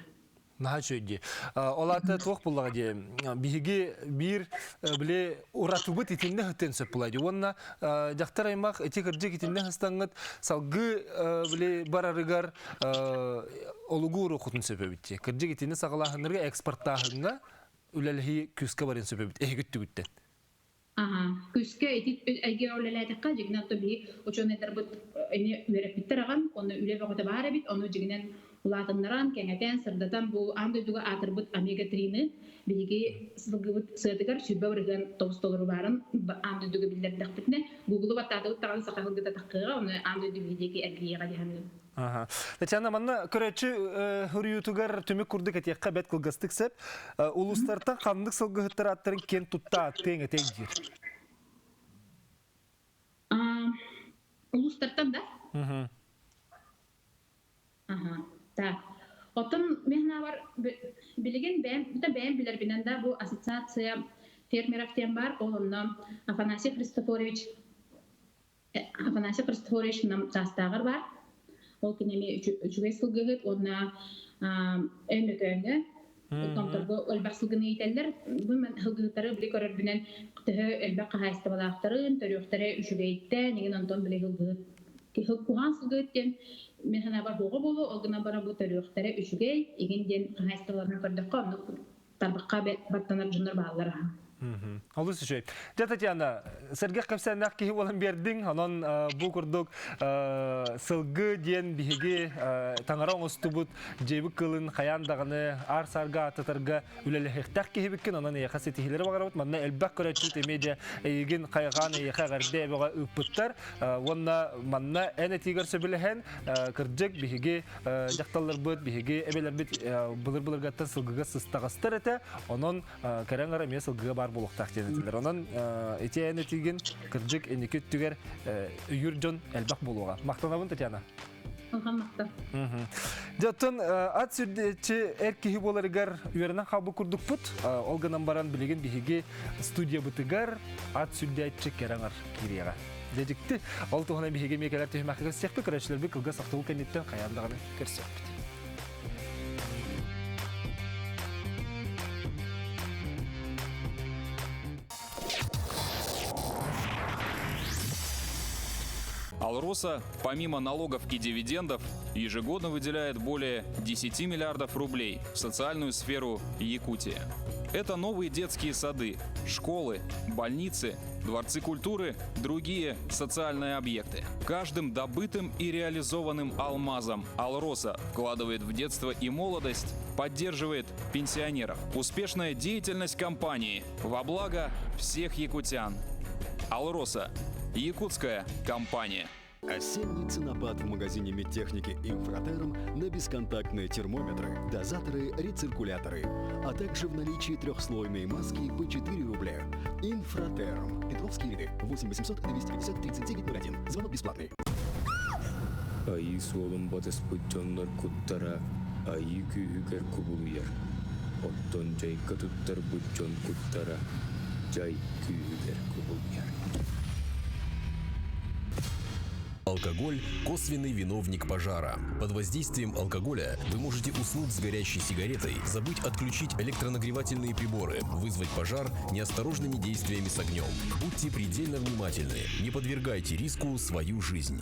Наһаа үчүгэй дии. Ол аата туох буллаҕа дии, биһиги биир били уратыбыт итиннэ сытыан сөп буолаа дии. Уонна дьахтар аймах ити кырдьык итиннэ сыстаҥҥыт салгыы били барарыгар олугу уруоххутун сөп эбит дии. Кырдьык итини саҕалааһыннарга экспортааһыҥҥа үлэлэһии күүскэ барыан сөп эбит эһиги өттүгүттэн. Аһа, күүскэ ити эйгэ үлэлээтэххэ, дьиҥинэн то биһи учуонайдарбыт эмиэ үөрэппиттэр аҕам, уонна үлэ бөҕөтө баар эбит, ону дьиҥинэн улаатыннаран, кэҥэтэн, сырдатан бу аан дойдуга аатырбыт омега-3-ны биһиги сылгыбыт сыатыгар 20% тобус толору баарын аан дойдуга биллэрдэхпитинэ, Гуглу баттаатыбыт даҕаны саха сылгыта таххыаҕа, ону аан дойду биһи диэки эргийиэҕэ дии саныыбын. Татьяна, манна көрөөччү суруйуутугар түмүк курдук этиэххэ бэрт кылгастык сөп. Улуустартан ханнык сылгыһыттар ааттарын киэн тутта ааттыаҥ этэй диир. Улуустартан да? Аха. Так. Оттон мен санаабар билигин бэйэм бэйэм билэрбинэн да бу ассоциация фермеров диэн бар. Ол онно Афанасий Христофорович Афанасий Христофорович саастааҕар баар. Ол кини эмиэ үчүгэй сылгыһыт уонна Өймөкөөҥҥө Томторго элбэх сылгыны иитэллэр. Бу сылгыһыттары били көрөрбүнэн төһө элбэх хаһаайыстыбалаахтарын, төрүөхтэрэ үчүгэйтэн, игин онтон били сылгыһыт куһаҕан сылгыһыт диэн мин санаабар буоҕа буолуо, ол гынан баран бу төрүөхтэрэ үчүгэй, игин диэн хаһаайыстыбаларын көрдөххө оннук тарбахха баттанар дьоннор бааллар аха. Олус үчүгэй. Дьэ, Татьяна, сэргэх кэпсээннээх киһи буолан биэрдиҥ. Онон бу курдук сылгы диэн биһиги таҥара оҥостубут дьиэбит кылын хайаан даҕаны аар-саарга ааттатарга үлэлэһиэхтээх киһибиккин. Онон эйиэхэ ситиһиилэри баҕарабыт. Манна элбэх көрөөччү эмиэ дьэ эйигин хайҕаан эйиэхэ эҕэрдэ эбэҕэ ыыппыттар. Уонна манна эн этиигэр сөбүлэһэн, кырдьык биһиги дьахталларбыт, биһиги эбэлэрбит былыр-былыргаттан сылгыга сыстаҕастар этэ. Онон кэрэ аҥара эмиэ сылгыга баар буолуохтаах диэн этилэр. Онон ити эн этиигин кырдьык инники өттүгэр өйүүр дьон элбэх буолуоҕа. Махтанабын, Татьяна. Улахан махтал. Дьэ, оттон ат сүрдээччи эр киһи буоларыгар үөрэнэн хаалбыт курдукпут. Ол гынан баран билигин биһиги студиябытыгар ат сүрдээччи кэрэҥэр киириэҕэ. Дьэ, дьикти. Ол туһунан биһиги эмиэ кэлэр түһүмэххэ көрсүөхпүт, көрөөччүлэрбит кылгас охтубут кэнниттэн хайаан даҕаны көрсүөхпүт. Алроса, помимо налогов и дивидендов, ежегодно выделяет более 10 миллиардов рублей в социальную сферу Якутии. Это новые детские сады, школы, больницы, дворцы культуры, другие социальные объекты. Каждым добытым и реализованным алмазом Алроса вкладывает в детство и молодость, поддерживает пенсионеров. Успешная деятельность компании во благо всех якутян. Алроса – якутская компания. Осенний ценопад в магазине медтехники «Инфратерм» на бесконтактные термометры, дозаторы, рециркуляторы, а также в наличии трехслойные маски по 4 рубля. «Инфратерм». Петровские ряды. 8 800 250 39 01. Звонок бесплатный. Айыы суолун батыспыт дьоннор куттара айыы күүһүгэр кубулуйар, оттон дьайга туттарбыт дьон куттара дьай күүһүгэр кубулуйар. Алкоголь – косвенный виновник пожара. Под воздействием алкоголя вы можете уснуть с горящей сигаретой, забыть отключить электронагревательные приборы, вызвать пожар неосторожными действиями с огнем. Будьте предельно внимательны, не подвергайте риску свою жизнь.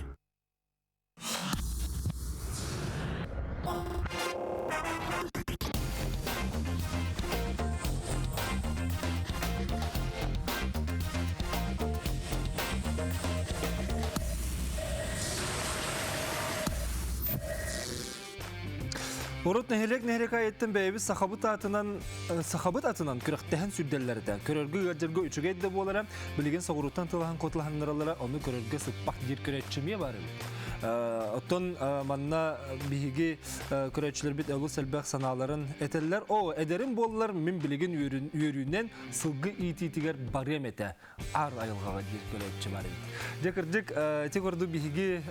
Урут нэһилиэк нэһилиэк айыттан бэйэбит сахабыт атынан сахабыт атынан күрэхтэһэн сүрдэллэр этэ. Көрөргө ыалдьарга үчүгэй да буолара, билигин соҕурууттан тылаһан куоталаһыннараллара, ону көрөргө сыппах диир көрөөччү эмиэ баар эбит. Оттон манна биһиги көрөөччүлэрбит олус элбэх санааларын этэллэр. О, эдэрим буоллар, мин билигин үөрүүнэн сылгы иитиитигэр барыам этэ. Ар айылҕаҕа диир көрөөччү бар эбит. Дьэ кырдьык, ити курдук биһиги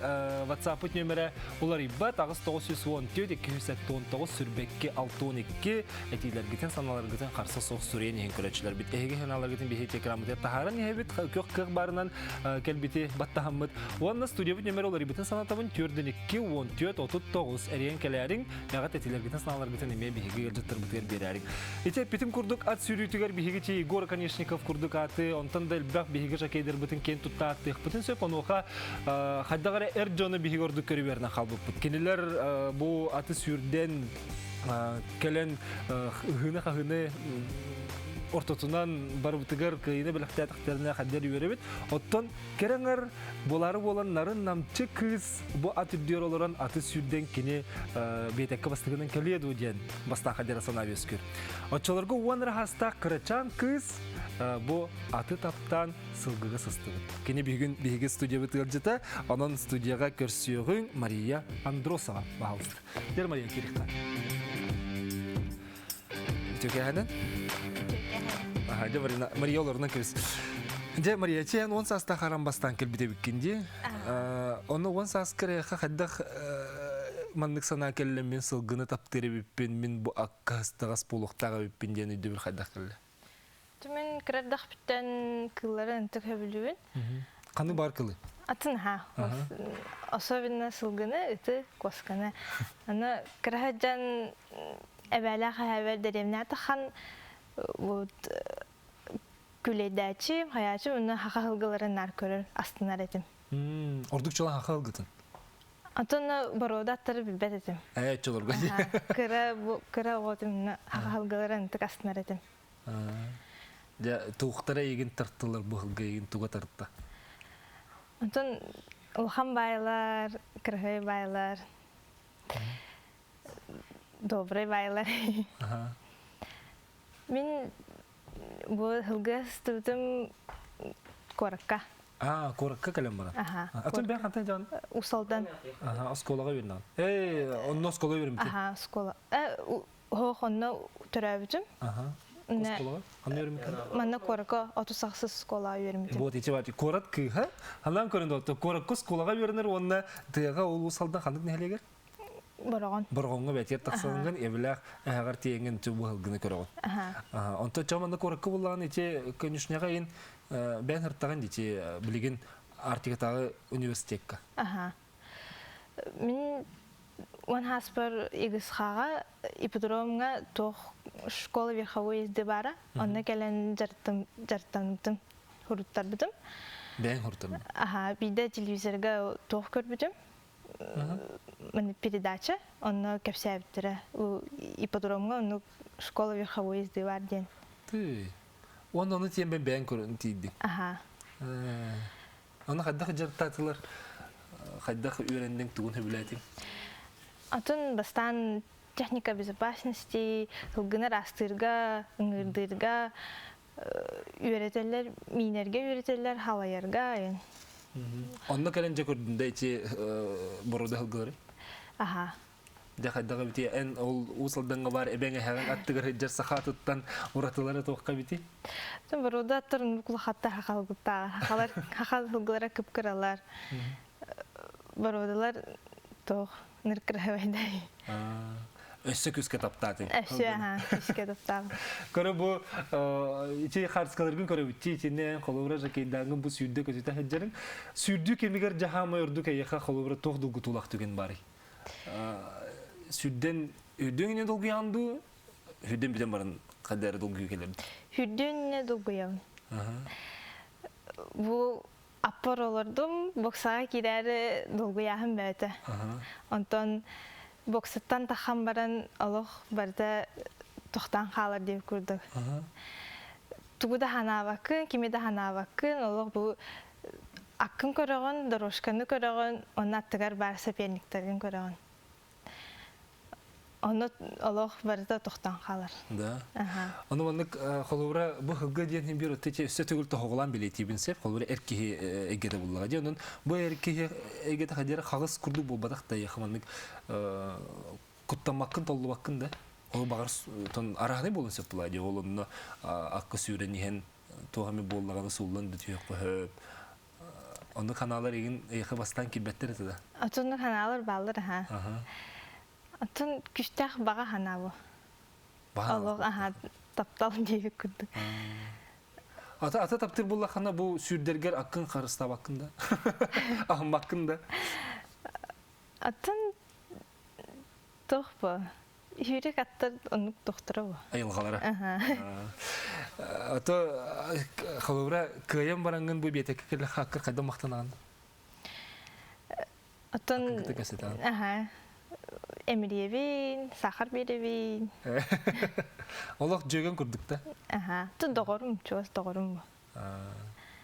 WhatsApp-ыт нөмэрэ уларыйбат 8914 279 сүрбэкки 62 этиилэргитин, санааларгытын харса суох суруйан иһин көрөөччүлэрбит. Эһиги санааларгытын биһиги телеграммытыгар таһааран иһэбит, көх кыах баарынан кэлбити баттаһаммыт. Уонна студиябыт нөмэрэ уларыйбытын санатабын 4 2 14 39 эрийэн кэлээриҥ, мэҕэт этиилэргитин, санааларгытын эмиэ биһиги ыалдьыттарбытыгар биэрээриҥ. Ити эппитим курдук ат сүүрүүтүгэр биһиги чи Егор Конечников курдук ааты, онтон да элбэх биһиги жокейдербытын киэн тутта ааттыахпытын сөп. Онуоха хайдах эрэ эр дьону биһиги ордук көрүбэринэн хаалбыппыт. Кинилэр бу аты сүүрдэн кэлэн ыһыыны-хаһыыны ортотунан барыбытыгар кыайыыны бэлэхтээтэхтэринэ хайдах үөрэбит. Оттон кэрэҥэр буолаары буолан нарын намчы кыыс бу ат үрдүгэр олорон аты сүүрдэн кини биэтэккэ бастыгынан кэлиэ дуу диэн бастаахха диэн санаа үөскүүр. Оччолорго уон ыраһаастаах кырачаан кыыс бу аты таптаан сылгыга сыстыбыт. Кини бүгүн биһиги студиябыт ыалдьыта, онон студияҕа көрсүөҕүҥ Мария Андросова баһалыста. Дер Мария Кирихта. Үтүкэһэнэн? Аха, дьэ Марина, Мария олорунан кэбис. Дьэ, Мария, чээн 10 саастаах харан бастаан кэлбит эбиккин дии. Онно 10 сааскар эйиэхэ хайдах маннык санаа кэллэ мин сылгыны таптыыр эбиппин, мин бу аккаастаҕас буолуохтаах эбиппин диэн өйдөбүл хайдах кэллэ? Мин кырардахпыттан кыыллары ынтык сөбүлүүбүн. Ханны бар кылы? Атын ха. Особенно сылгыны, ыты, куосканы. Аны кыраһаджан эбээлээх эһээбэр дэриэбинэ тахан вот күлэйдээччи, хайааччы уонна хаха сылгыларын наар көрөр, астынар этим. Ордук чолан хаха ылгытын? Антон боруода аттары билбэт этим. Ээ, чолорго. Кыра кыра оҕотум хаха сылгыларын ынтык астынар этим. Дьэ, туохтара эйигин тартылар бу сылга эйигин туга тарта? Онтон улахан баайлар, кырыһый баайлар, добрый баайлар. Мин бу сылга сыстыбытым куоракка. А, куоракка кэлэн баран. Аха. Атын бэйэн хантан дьон? Усалдан. Аха, оскуолаҕа үөрэнэҕин. Ээ, онно оскуола үөрэммитин. Аха, оскуола. Э, Оһох онно төрөөбүтүм. Аха. Оскуолаҕа? Ханна үөрэммиккин? Манна куоракка 36 оскуолаҕа үөрэммитим. Вот ити баати куорат кыыһа. Ханан көрөн доҕоттор, куоракка оскуолаҕа үөрэнэр уонна тыаҕа улуус Алдан ханнык нэһилиэгэр? Бороҕон. Бороҕоҥҥо бэтиэр тахсалынгын, эбилээх эһэҕэр тиэҥин быһылгыны көрөҕүн. Онтон чо манна куоракка буллаҕын ити конюшняҕа ин бэйэн ыртаҕын ити билигин Арктикатааҕы университекка. Аха. Мин уон хааспар ИГСХ-ҕа ипподромҥа туох школа верховой езды баара. Онно кэлэн дьарыктым дьарыктаммытым, хуруттарбытым. Бэйэҥ хуруттарбыт? Аха, биирдэ телевизорга туох көрбүтүм. Передача, онно кэпсээбиттэрэ. Ипподромҥа оннук школа верховой езды баар диэн. Тыы. Уонна ону тиийэн бэйэҥ көрөн тиийдиҥ. Аха. Аны хайдах дьарыктаатылар, хайдах үөрэнниҥ, тугун сөбүлээтиҥ? Атын бастаан техника безопасности, ылгыны ыраастыырга, ыҥыырдыырга үөрэтэллэр, миинэргэ үөрэтэллэр, халайарга. Онно кэлэн дьэ көрдүн да ити боруода ылгылары? Аха. Дьэ хайдах эбити эн ол Уус Алдаҥҥа баар эбэҥ эһэҕиҥ аттыгар сылдьар саха атыттан уратылара туохха эбити? Боруода аттарын улахаттар хахалгыттааҕар хахалар хахал ылгылара кып-кыралар. Боруодалар туох ныр кыраһабайдай. Өссө күскэ таптаатыҥ. Өссө аха күскэ таптаабын. Көрө бу ити харскаларгын көрөбүт итиннэ холобура жакейдааҥҥын бу сүүрдэ көтүтэ сылдьарыҥ. Сүүрдүү кэмигэр дьаһаамай ордук эйиэхэ холобура туох долгутуулаах түгэн баарый? Сүрдэн үрдүн ине долгуйаҕын дуу, үрдүн бүтэн баран хайда эрэ долгуйуу кэлэр Үрдүн ине долгуйабын. Бу аппар олордум, боксаҕа киирээри долгуйааһын бөөтө. Онтон боксаттан таххан баран олох барыта тохтоон хаалар диэбит курдук. Тугу да ханаабаккын, кими да ханаабаккын, олох бу Аккын көрөҕүн, дорожканы көрөҕүн, уонна аттыгар баар соперниктаргын көрөҕүн. Ону олох барыта тохтоон хаалар. Да. Ону маннык холобура бу һылга диэн биир өттө өссө төгүл тоһоҕолоон билиэтиибин сөп. Холобура эр киһи эйгэтэ буллаҕа дии. Онон бу эр киһи эйгэтэ хадьара хаҕыс курдук буолбатах да маннык куттаммаккын, толлубаккын да. Ол баҕар арааһынай буолуон сөп буолаа дии. Ол онно акка сүүрэн иһэн туох эмэ буоллаҕына сууллан бүтүөххэ сөп. Онно ханаалар игин эйиэхэ бастаан киирбэттэр этэ да? Отунну ханаалар бааллар аха. Отун күстээх баҕа санаа бу. Олох аха таптал диэбит курдук. Ата ата таптыр буллаххына бу сүүрдэргэр аккын харыстаабаккын да? Аһыммаккын да? Атын туох бу? Сүүрүк аттар оннук тохторо бу. Айылҕалара. Ото холобура кыайан бараҥҥын бу биэтэккэ кэлэ хаакка хайда махтанаҕын? Оттон аха эмириэбин, сахар биэрэбин. Олох дьүөгэн курдук да? Аха. Тун доҕорум, чугас доҕорум бу.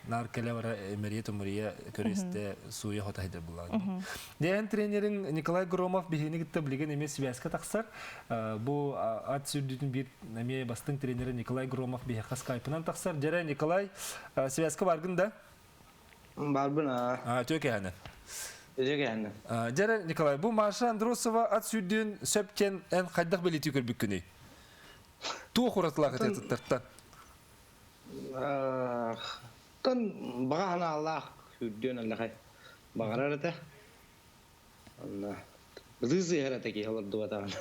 Наар кэлэ бара Мэрия Тумария көрүстэ сууйа хота сылдьар буллаҕа. Диэн тренерин Николай Громов биһигини кытта билигин эмиэ связка тахсар. Бу ат сүүрдүүтүн биир эмиэ бастыҥ тренерэ Николай Громов биһиэхэ скайпынан тахсар. Дьэрэ, Николай, связка баргын да? Барбын аа. Үтүө кэһэни. Үтүө кэһэни. Дьэрэ, Николай, бу Маша Андросова ат сүүрдүүн сөп диэн эн хайдах бэлиэтии көрбүккүнүй? Туох уратылаах этэ Тон баҕа санаалаах сүүрдүөн аллахай баҕарар этэ. Онно ытыы сыһар этэ киһи олордубатаҕына.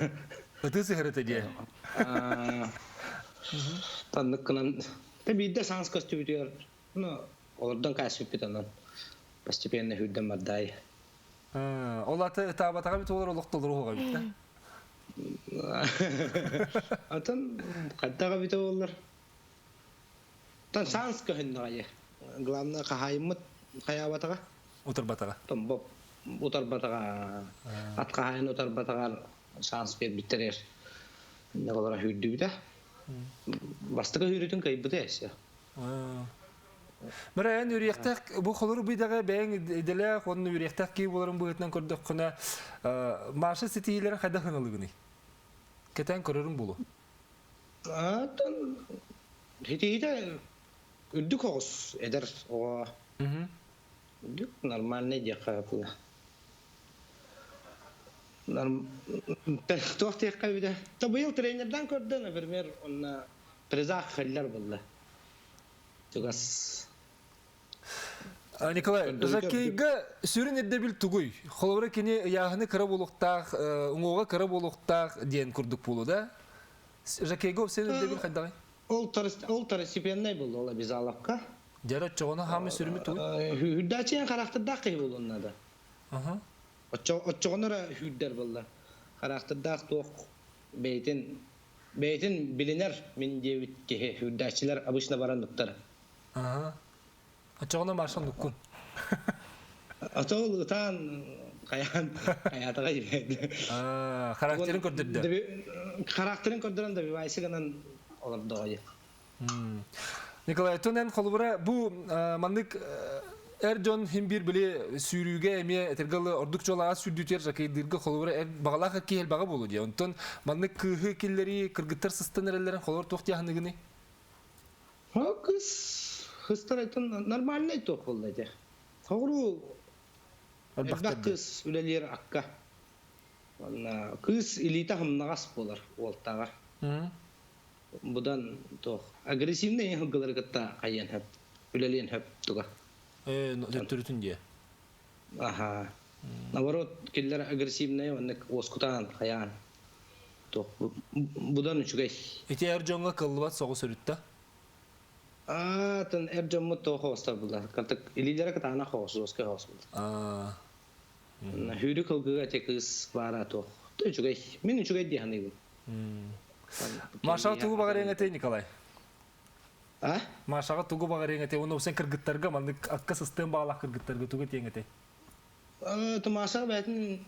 Ытыы сыһар этэ диэ. Таннык гынан та биирдэ саҥас көстүбүтүгэр ну олордон кааспыппыт онон постепенно сүүрдэн бардаай. Ол аты ытаабатаҕа бит олор олох толору уһуга бит да. Атын хайдаҕа битэ буоллар. Тан шанс көһүннэҕэ Главное хаһаайыммыт хайаабатаҕа. Утарбатаҕа. Боп утарбатаҕа. Ат хаһаайын утарбатаҕар шанс биэрбиттэр Олора сүүрдүбүтэ. Бастакы сүүрүүтүн кыайбыта эссе. Бара эн үөрүйэхтээх бу холору быйдаҕа бэйэҥ идэлээх уонна үөрүйэхтээх киһи буоларын быһыытынан көрдөххүнэ Маша ситиһиилэрин хайдах ыналыгыный? Кэтээн көрөрүм булу. Атын ситиһиитэ үрдүк оҕус эдэр оҕо. Үрдүк нормальный диэххэ була. Туох диэххэ эбитэ. Быйыл тренердан көрдө, например, онно. Призах хеллер булла. Чугас. Николай, жокейга сүрүн ирдэбил тугуй? Холобура кини ыйааһыны кыра буолуохтаах, уҥуоҕа кыра буолуохтаах диэн курдук буолуо да? Жокейга сүрүн ирдэбил хайдаҕый? Ол ол второстепенный был ол обязаловка. Дьара оччоҕуна хаамы сүрүмү тугуй? Хүһүрдээчиэн харахтардаах киһи буолуон наада. Оччоҕуна эрэ хүһүрдэр буолла. Харахтардаах туох бэйэтин бэйэтин билинэр мин диэбит киһи хүһүрдээччилэр обычно баран ыттар. Оччоҕуна Маша нуккун. Ото ол ытаан хайаан хайаатаҕа дибэт. Характерын көрдөрдө. Характерын көрдөрөн добивайся гынан олордоҕой. Николай, тон эн холобура бу маннык эр дьон хим биир били сүүрүүгэ эмиэ этэргэ ордук чуолаҕа сүүрдүүтүгэр жакейдыырга холобура эр баҕалаах киһи элбэҕэ буолуо дии. Онтон маннык кыыһы киллэрии кыргыттар сыстан эрэллэрин холобур туох диэханыгыный? Кыс хыстар айтан нормальный туох буолла этэ. Соҕуруу элбэх кыыс үлэлиир акка. Уонна кыыс илиитэ хымнаҕас буолар уолтааҕар. Будан туох агрессивный ыһылгылары кытта хайыан хөп, үлэлиэн хөп туга. Э, төттөрүтүн диэ. Аха. Наоборот, кинилэр агрессивный оннук уоскутаан, хайаан. Туох будан үчүгэй. Ити эр дьоҥҥо кыллыбат соҕус өрүттэ? Аа, тын эр дьоммут туох хоҕустар булла. Картык илиилэрэ кытаанах хоҕус, жесткай хоҕус булла. Хүүрүк ылгыга ити кыыс баара туох. Үчүгэй. Мин үчүгэй дии саныыбын. Машаҕа тугу баҕарыаҥ этэй, Николай? А? Машаҕа тугу баҕарыаҥ этэй? Уонна сен кыргыттарга маннык акка сыстыан баҕалаах кыргыттарга тугу этиэҥ этэй? Тумаша бэйэтин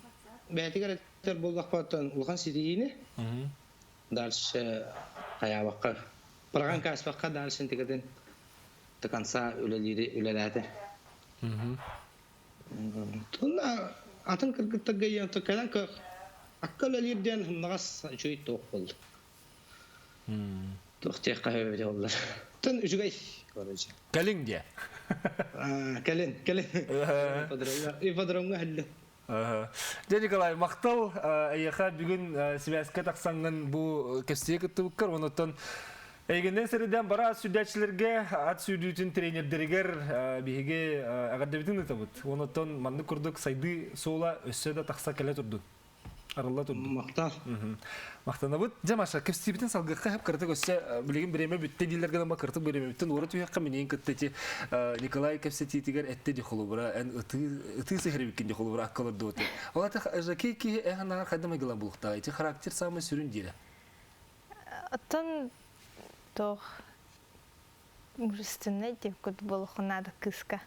бэйэтигэр этэр буоллахпыттан улахан ситиһиини дальше хайаабакка Проган кааспакка дальше интигэтин до конца үлэлиири үлэлээтэ. Тунна атын кыргыттарга ийэн кэлэн акка үлэлиир диэн хымнаҕас үчүгэй туох буолла. Туох диэххэ сөбү оллар. Тын үчүгэй, короче. Кэлиҥ диэ. Кэлин, кэлин. Ипподромҥа хэллин. Дьэ, Николай, махтал эйиэхэ бүгүн связка тахсаҥҥын бу кэпсиэ кыттыбыккар, онуттан эйигиннэн сэридэн бара ат сүүрдээччилэргэ, ат сүүрдүүтүн тренердэригэр биһиги эҕэрдэбитин ыытабыт. Онуттан маннык курдук сайдыы суола өссө да тахса кэлэ турдун. Арылла турдун. Махтал. Махтанабыт. Дьэ, Маша, кэпсиибитин салгыахха хөп кыратык өссө билигин бириэмэ бүттэ дииллэр гынан кыратык бириэмэбиттэн уора түһүөххэ миниин кытта ити Николай кэпсэтиитигэр этте ди холобура эн ытыы ытыы сыһырыбиккин ди холобура аккалар дуоты. Ол ата жакей киһи эн анаар хайда майгылан булуктаа ити характер самый сүрүн диирэ. Оттон туох мужественный деп кут буолуоххунаада кыыска.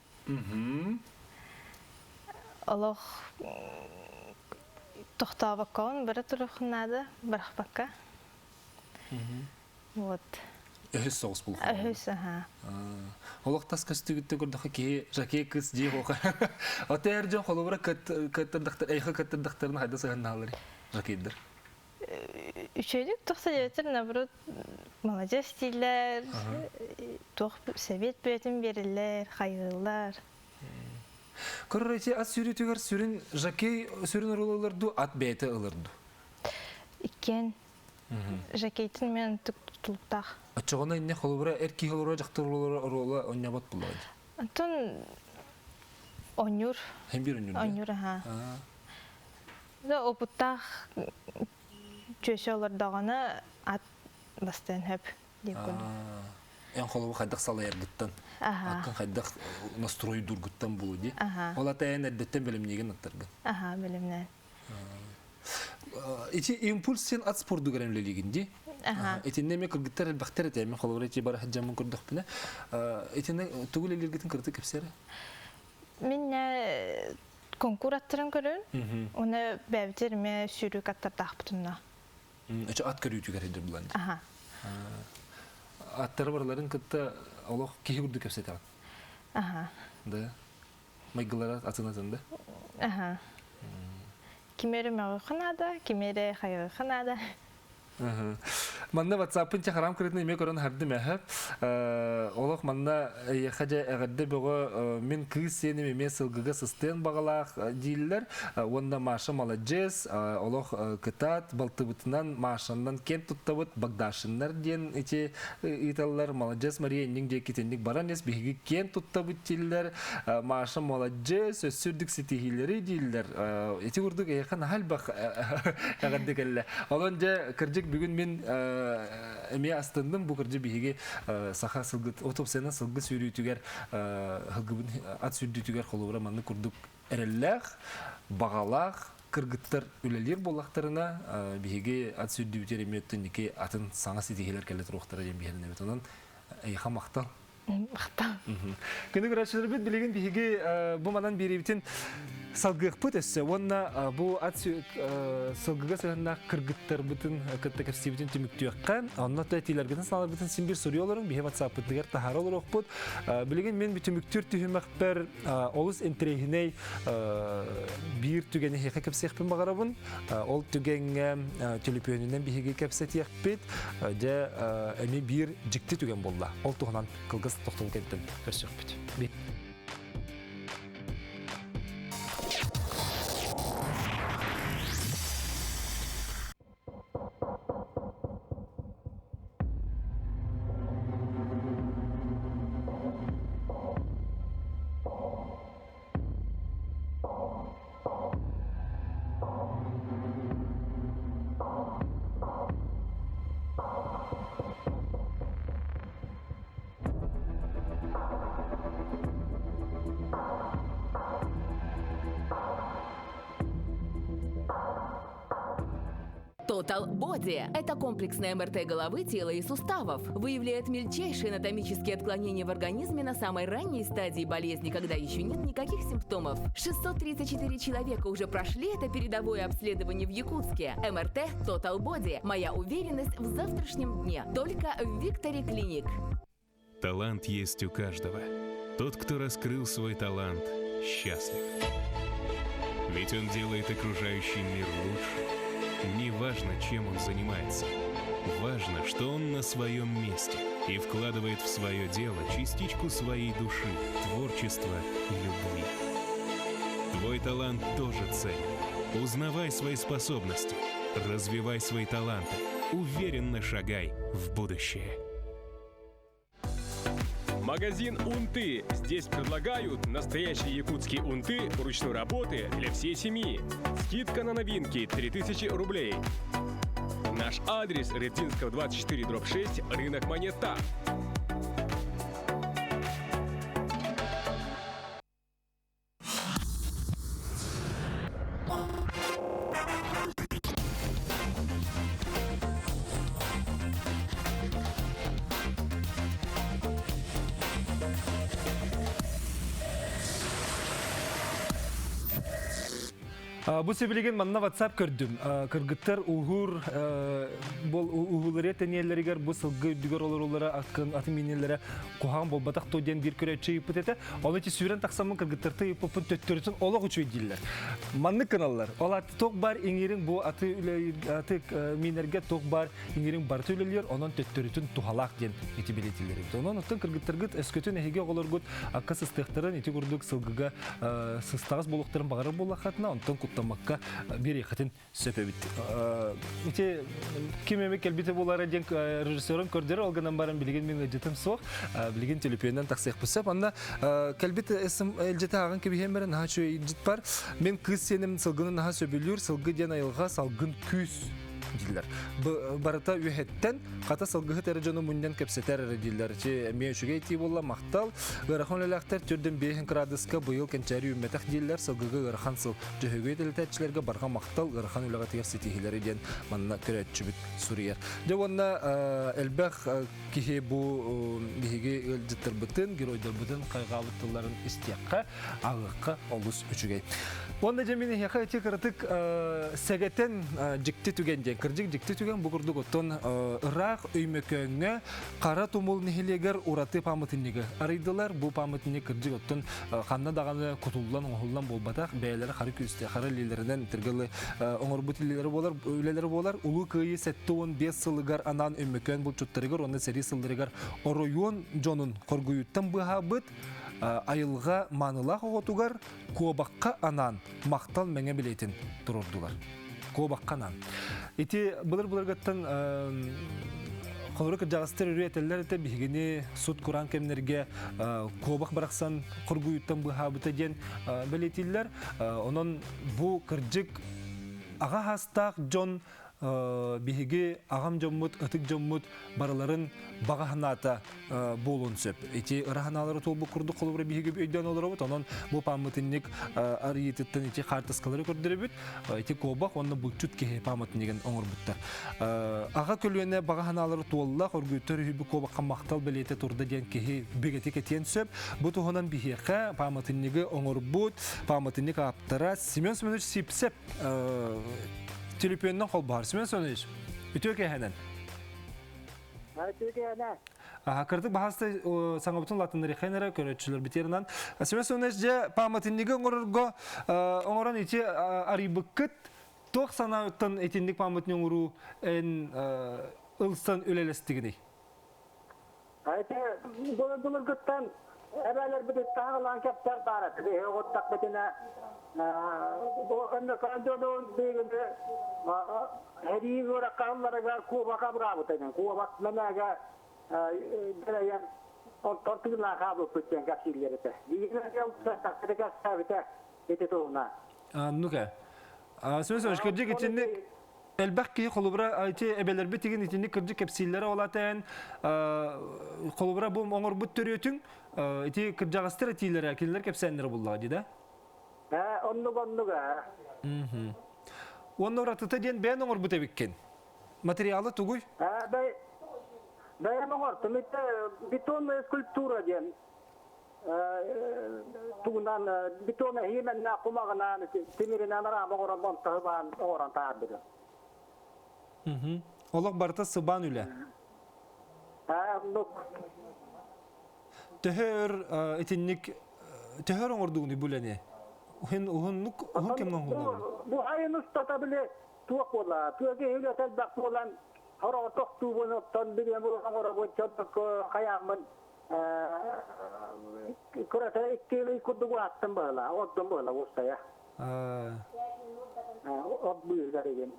Олох тохтообоккоҕун бара туруоххунаада барахпакка. Вот. Өһөс соҕус булуоххунаада. Өһөс, аха. Олох тас көстүгүттэ көрдөхө киһи жакей кыс дии хоха. Оте эр дьон холобура кыттырдахтар, эйхэ кыттырдахтарын хайда сыһаннаалар жакейдер. Үчүгэйдик тахса диэтэр, наоборот, молодец дииллэр, туох сэбиэт бэйэтин биэрэллэр, хайгыыллар. Көрөр ити ат сүүрүүтүгэр сүрүн жокей сүрүн оруолу ылар дуу, ат бэйэтэ ылар дуу? Иккиэн. Жокейтин мен тутулуктаах. Оччоҕуна инне холобура эр киһи олоро дьахтар оруола оонньообот буоллаҕа дии. Онтон оонньуур. Һин биир оонньуур. Оонньуур, аха. Да опыттаах чүөсэ олордоҕуна ат бастыан сөп диэн курдук. Эн холобу хайдах салайаргыттан, аккын хайдах настройдуургуттан булу дии. Ол ата эн эрдэттэн бэлэмниигин аттаргын. Аха, бэлэмнээн. Ити импульс сен ат спордугар үлэлиигин дии. Итиннэ эмиэ кыргыттар элбэхтэр этэ, мен холобура ити бара сылдьаммын көрдөхпүнэ, итиннэ тугу үлэлииргитин кырытык кэпсиэрэ? Мин конкур аттарын көрөн, уна бэбитер ме сүүрүк аттардаахпытынна. Өчө ат көрүүтүгэр эдэр булан. Аха. Аттары барыларын кытта олох киһи курдук кэпсэтэҕин. Аха. Да. Майгылара атын атын да. Аха. Кимери мөҕүөххэ наада, кимери хайыахха наада. Манна WhatsApp-ын чэ харам кырытын эмиэ көрөн хардым эһэ. Олох манна эйиэхэ дьэ эҕэрдэ бөҕө мин кыыс сиэним эмиэ сылгыга сыстыан баҕалаах дииллэр. Уонна Маша маладьыас, олох кытаат, балтыбытынан Машаннан киэн туттабыт, Богдашиннар диэн ити ыыталлар. Маладьыас Мария инниҥ диэки итинник баран ис, биһиги киэн туттабыт дииллэр. Маша маладьыас, өссө үрдүк ситиһиилэри дииллэр. Ити курдук эйиэхэ наһаа элбэх эҕэрдэ кэллэ. Онон дьэ кырдьык бүгүн мин эмиэ астынным. Бу кырдьык биһиги саха сылгыт отопсыйанан сылгы сүүрүүтүгэр сылгыбын ат сүүрдүүтүгэр холобура маннык курдук эрэллээх, баҕалаах кыргыттар үлэлиир буоллахтарына биһиги ат сүүрдүүбүтүгэр эмиэ өттүн атын саҥа ситиһиилэр кэлэ туруохтара диэн биһирэнэбит. Онон эйиэхэ махтал. Махтал. Күнү көрөөччүлэрбит билигин биһиги бу манан биэриибитин салгыахпыт өссө уонна бу ат сылгыга сыһыннаах кыргыттарбытын кытта кэпсиибитин түмүктүөххэ. Онно этиилэргитин санааларгытын син биир суруйа олоруҥ, биһи WhatsApp-пытыгар таһаара олоруохпут. Билигин мин түмүктүүр түһүмэхпэр олус интэриэһинэй биир түгэни эһиэхэ кэпсиэхпин баҕарабын. Ол түгэҥҥэ төлөпүөнүнэн биһиги кэпсэтиэхпит. Дьэ, эмиэ биир дьикти түгэн буолла. Ол туһунан кылгас тохтобул кэнниттэн көрсүөхпүт. Total Body – это комплексное МРТ головы, тела и суставов. Выявляет мельчайшие анатомические отклонения в организме на самой ранней стадии болезни, когда еще нет никаких симптомов. 634 человека уже прошли это передовое обследование в Якутске. МРТ Total Body – моя уверенность в завтрашнем дне. Только в Викторе Клиник. Талант есть у каждого. Тот, кто раскрыл свой талант, счастлив. Ведь он делает окружающий мир лучше. Не важно, чем он занимается. Важно, что он на своем месте и вкладывает в свое дело частичку своей души, творчества и любви. Твой талант тоже ценен. Узнавай свои способности, развивай свои таланты, уверенно шагай в будущее. Магазин «Унты». Здесь предлагают настоящие якутские унты ручной работы для всей семьи. Скидка на новинки 3000 рублей. Наш адрес Рытинского 24 дробь 6, рынок Монета. Бу сибилигин манна WhatsApp көрдүм. Кыргыттар уһуур уһуулары тэниэллэригэр бу сылгы үрдүгэр олоруллара аккын атын миниэллэрэ куһаҕан буолбатах то диэн биир көрөөччү ыйыппыт этэ. Ону ити сүүрэн тахсаммын кыргыттарта ыйыппыппын төттөрүтүн олох үчүгэй дииллэр. Маннык гыналлар. Ол аты туох баар иҥириҥ бу аты аты миинэргэ туох баар иҥириҥ барыта үлэлиир, онон төттөрүтүн туһалаах диэн ити билэтилэр эбит. Онон оттон кыргыттаргыт өскөтүн эһиги оҕолоргут акка сыстыахтарын ити курдук сылгыга сыстаҕас буолуохтарын баҕарар буоллаххытына, онтон куттаммакка биэриэххитин сөп эбит. Ити ким эми кэлбитэ буолара диэн режиссерым көрдөрөр, ол гынан баран билигин мин ыдьытым суох. Билигин төлөпүөннэн тахсыахпыт сөп. Онно кэлбит илдьити ааҕан кэбиһэн баран наһаа үчүгэй илдьит бар. Мин кыыс сиэним сылгыны наһаа сөбүлүүр, сылгы диэн айылҕа салгын күүс дииллэр. Барыта үөһэттэн хата сылгыһыт эрэ дьону мунньан кэпсэтэр эрэ дииллэр. Чи эмиэ үчүгэй тии буолла махтал. Ыарахан үлэлээхтэр түрдэн биэһин кыраадыска быйыл кэнчээри үүммэтэх дииллэр. Сылгыга ыарахан сыл. Дьөһөгөй дэлэтээччилэргэ барҕа махтал ыарахан үлэҕитигэр ситиһиилэри диэн манна көрөөччүбүт суруйар. Дьэ уонна элбэх киһи бу биһиги ыалдьыттарбытын, геройдарбытын хайҕаабыт тылларын истиэххэ, ааҕыахха олус үчүгэй. Уонна дьэ мин эһиэхэ ити кыратык сэгэтэн дьикти түгэн диэн. диэн кырдьык дьикти түгэн бу курдук оттон ыраах Өймөкөөҥҥө Хара Тумул нэһилиэгэр ураты пааматынньыгы арыйдылар. Бу пааматынньык кырдьык оттон ханна даҕаны кутуллан оҥоһуллан буолбатах бэйэлэрэ хары күүстээх хара илиилэринэн тыргылы оҥорбут үлэлэрэ буолар үлэлэрэ буолар. Улуу Кыайыы 75 сылыгар анаан Өймөкөөн булчуттарыгар уонна сэрии сылларыгар оройуон дьонун хоргуйуттан быыһаабыт айылҕа маанылаах оҕотугар куобахха анаан махтал мэҥэ билиэтин туруордулар. Куобахха анаан. Ити былыр-былыргыттан холоро кырдьаҕастар өрүү этэллэр этэ биһигини сут кураан кэмнэргэ куобах барахсан хоргуйуттан быыһаабыта диэн бэлиэтииллэр. Онон бу кырдьык аҕа саастаах дьон биһиги аҕам дьоммут, ытык дьоммут барыларын баҕа санаата буолуон сөп. Ити ыра санаалары туолбут курдук холобура биһиги өйдөөн олоробут. Онон бу пааматынньык арыйыытыттан ити хаартыскалары көрдөрөбүт. Ити куобах уонна булчут киһи пааматынньыгын оҥорбуттар. Аҕа көлүөнэ баҕа санаалары туолла, хоргуйуттар үһүбү куобахха махтал бэлиэтэ турда диэн киһи бигэтик этиэн сөп. Бу туһунан биһиэхэ пааматынньыгы оҥорбут пааматынньык ааптара Семен Семенович Сипсеп Телефонунан холбоһор. Семен Семенович, үтүө киэһэнэн. Үтүө киэһэнэ. Кырдык баһаста саҥабытын латыннарыхайын эрэ көрөөччүлэр битиэринэн. Семен Семенович, дьэ пааматынньыгы оҥорорго оҥорон ити арыйбыккыт туох санааттан итинник пааматынньык оҥоруу эн ылсан үлэлэстигиний? Ити былыр-былыргыттан эбээлэрбит таһаҕалаан кэпсээр баар этэ. Биһиги оҕуттахпытына бу Өндөркөөн дьонун биһигини сэрии үөрэххэ ылларыгар куобах абыраабыта диэн. Куобах мэнээгэ дэлэйэн онтон тыыннаах хаалбыппыт диэн кэпсииллэр этэ. Биһигини кэпсээбитэ ити туһунан. Ну-ка. Семен Семенович, кырдьык итинник элбэх киһи холобура ити эбэлэрбит тигин итинник кырдьык кэпсииллэрэ ол атаан холобура бу оҥорбут төрүөтүҥ ити кырдьаҕастар этиилэрэ кинилэр кэпсээннэрэ буллаҕа дии да? Ээ, оннук оннук ээ. Уонна уратыта диэн бэйэн оҥорбут эбиккин. Материалы тугуй? Ээ, бэйэм оҥортум. Ити бетонная скульптура диэн тугунан бетон эһиэмэннээх кумаҕынан тимиринэн араама оҥорон монтаһы баан оҥорон таһаарбытым. Олох барыта сыбаан үлэ. Оннук. Төһө өр итинник төһө өр оҥордугунуй бу үлэни? Уһун уһуннук уһун кэмҥэ оҥоһуллар. Бу айын устата били туох буолла? Тыа киһи үлэтэ элбэх буолан хороҕо тохтуубун оттон билиэм оҥоробун чонтокко хайааммын Кырата икки курдук улааттым быһыла, ордум быһыла уопсайа. От быыһыгар игин.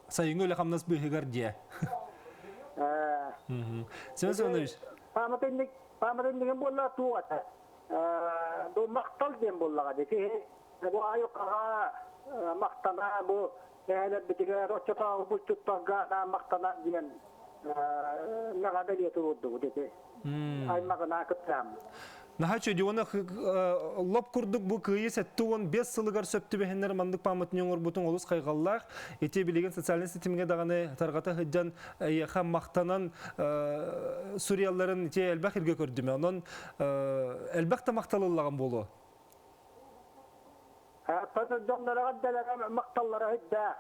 Сайыҥҥы үлэ-хамнас быыһыгар диэ. Семен Семенович. Пааматынньык, пааматынньыгын буолла туох этэ? Бу махтал диэн буоллаҕа дии. Киһи бу айылҕаҕа махтана, бу эһэлэрбитигэр оччотооҕу булчуттарга махтана диэн мэҕэ бэлиэ туруордубут ити. Аймаҕына кыттааммыт. Наһаа үчүгэй уонна лоп курдук бу Кыайыы 75 сылыгар сөп түбэһиннэр маннык пааматынньык оҥорбутуҥ олус хайҕаллаах. Ити билигин социальнай ситимҥэ даҕаны тарҕата сылдьан эйиэхэ махтанан суруйалларын ити элбэх иргэ көрдүм. Онон элбэх да махтал ыллаҕым буолуо. Дьоннорго дэлэрэ махталлара үрдээх.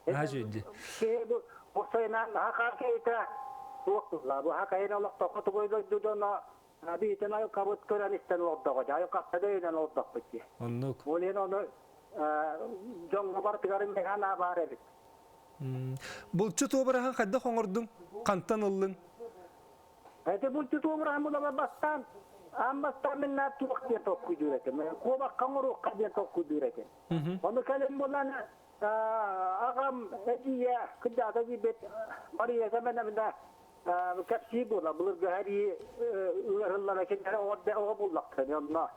Наһаа үчүгэй Киһи бу уопсайынан наһаа киһитэ туох тылла. Бу хакайын олохтооххо тугуй дойду дьоно биитин айылҕабыт көрөн истэн олордоҕо дии. Айылҕатта да өйүнэн олордохпут дии. Оннук. Ол иһин ону дьоҥҥо барытыгар имэһэн баар эбит. Булчут уобараһын хайдах оҥордуҥ? Хантан ыллыҥ? Эти булчут уобараһын булама бастаан аан бастаан мин наар туох диэн толкуйдуур этим. Куобахха оҥоруохха диэн толкуйдуур этим. Ону кэлин булан аҕам эдьиийэ кырдьаата диэбит Мария Семеновна кэпсии буола былыргы сэрии ыарыллара кинилэр оҕо буллахтара онно.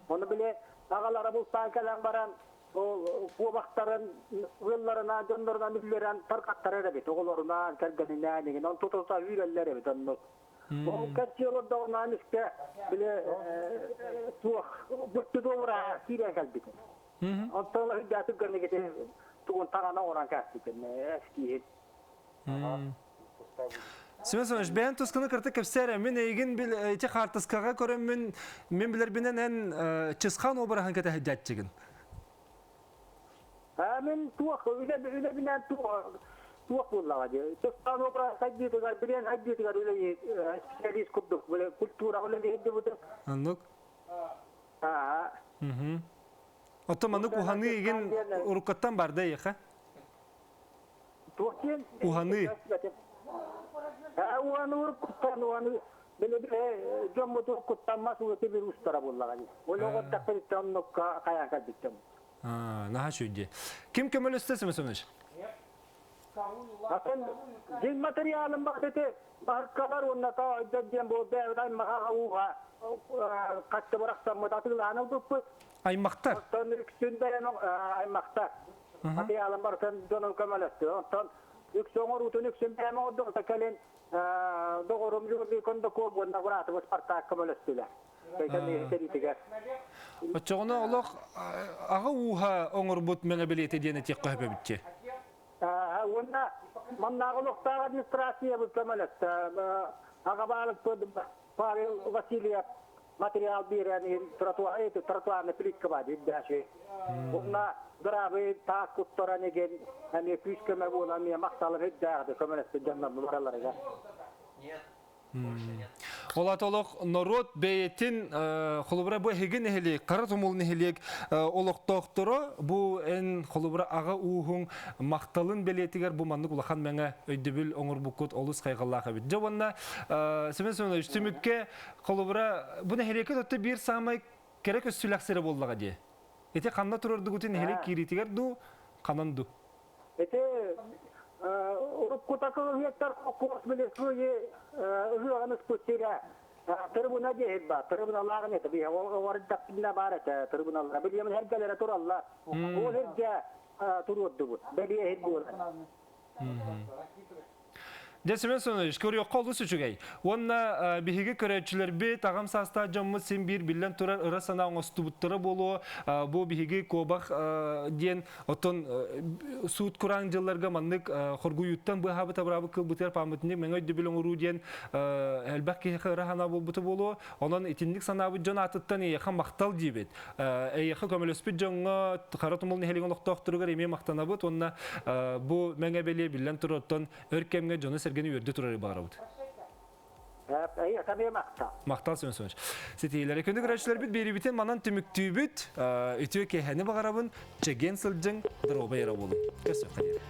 Ону били аҕалара бултаан кэлэн баран ол куобахтарын ыалларынан дьоннорунан үллэрэн тарҕаттарар эбит оҕолорунаан кэргэнинээн игин он тутута үүрэллэр эбит оннук. Ол кэрчи олордоҕунаан искэ били туох быттыдуобура киирэн кэлбит. Онтон ыйдаатык гынныгити тугун таҥана оҥорон кээспитин эскииһин. Семен Семенович, бэйэн тускуну кырты кэпсээр мин эйигин бил ити хаартыскаҕа көрөммүн мин билэрбинэн эн Чысхаан обраһын кэтэһиддьаччыгын. Мин туох үлэ үлэбинэн туох туох буоллаҕа дии. Тустаан образ сайдыытыгар, билиэн сайдыытыгар үлэ специалист курдук, культура үлэлиир дебутум. Оннук. Аа. Мм. Оттон маннык уһаныы игин уруккаттан барда эйиэхэ? Туох диэн? Уһаныы. Уһаныы уруккуттан уһаныы били дьоммут уруккуттан мас уоты bir устара буоллаҕа дии. Ол оҕордахпыттан оннукка хайаан кэлбиттим. Наһаа үчүгэй. Ким көмөлөстө Семен Семенович? Атын дьиҥ материалым бахтыты баһыркалар уонна тоо диэн буолда аймаха ууга хатты бырахсаммыт атыылаан ылбыппыт. Аймахтар. Оттон үксүн бэйэм аймахтар. Материалым барытын дьонум көмөлөстө. Оттон үксү оҥоруутун үксүн бэйэм оҥордум. Кэлин доҕорум Юрий Кондаков уонна быраатыбыт Спартак көмөлөстүлэр. Оччоҕуна олох аҕа ууһа оҥорбут мэҥэ билиэтэ диэн этиэххэ сөп эбит Уонна маннааҕы олохтоох администрациябыт көмөлөстө. Аҕа баалыкпыт Павел Васильев материал биэрэн иһин тротуарный плитка баар үрдээши. Уонна грабы таас куттаран еген эмиэ күүс көмө буолан эмиэ махталым үрдээҕи көмөлөспүт дьоннор бараларыгар. Ол аата олох норуот бэйэтин холобура бу эһиги нэһилиэк, Хара Тумул нэһилиэк олохтоохторо бу эн холобура аҕа ууһуҥ махталын бэлиэтигэр бу маннык улахан мэҥэ өйдөбүл оҥорбуккут олус хайҕаллаах эбит. Дьэ уонна Семен Семенович түмүккэ холобура бу нэһилиэккэ өттө биир саамай кэрэ көстүүлээх сирэ буоллаҕа дии. Ити ханна турардыгытын нэһилиэк киириитигэр дуу, ханан дуу? Ити уруккута кылыһыаттар холкуос билесуйи ыһыаҕын ыспыт сирэ тырыбына диэһит баар. Тырыбыналааҕын этэ. Биһи олордахпына баар этэ тырыбыналара. Билиэмин эргэлэрэ тураллар. Ол эргэ туруордубут. Бэлиэһит буолан. Дьэ, Семен Семенович, көрүөххэ олус үчүгэй. Уонна биһиги көрөөччүлэрбит, аҕам саастаах дьоммут син биир биллэн турар ыра санаа оҥостубуттара буолуо. Бу биһиги куобах диэн оттон суут кураан дьылларга маннык хоргуйууттан быыһаабыт абыраабыт кылбытыгар памятник мэҥэ өйдөбүл оҥоруу диэн элбэх киһиэхэ ыра санаа буолбута буолуо. Онон итинник санаабыт дьон аатыттан эйиэхэ махтал диибит. Эйиэхэ көмөлөспүт дьоҥҥо Хара Тумул нэһилиэгин олохтоохторугар эмиэ махтанабыт уонна бу мэҥэ бэлиэ биллэн турартан өр кэмҥэ дьону-сэргэни үөрдэ турары баҕарабыт. Эйиэхэ эмиэ махтал. Махтал, Семен Семенович. Ситиһиилэри күндү көрөөччүлэрбит биэриибитин манан түмүктүүбүт. Үтүө киэһэни баҕарабын. Чэгиэн сылдьыҥ, доруобай эрэ буолуҥ. Көрсүөххэ диэри.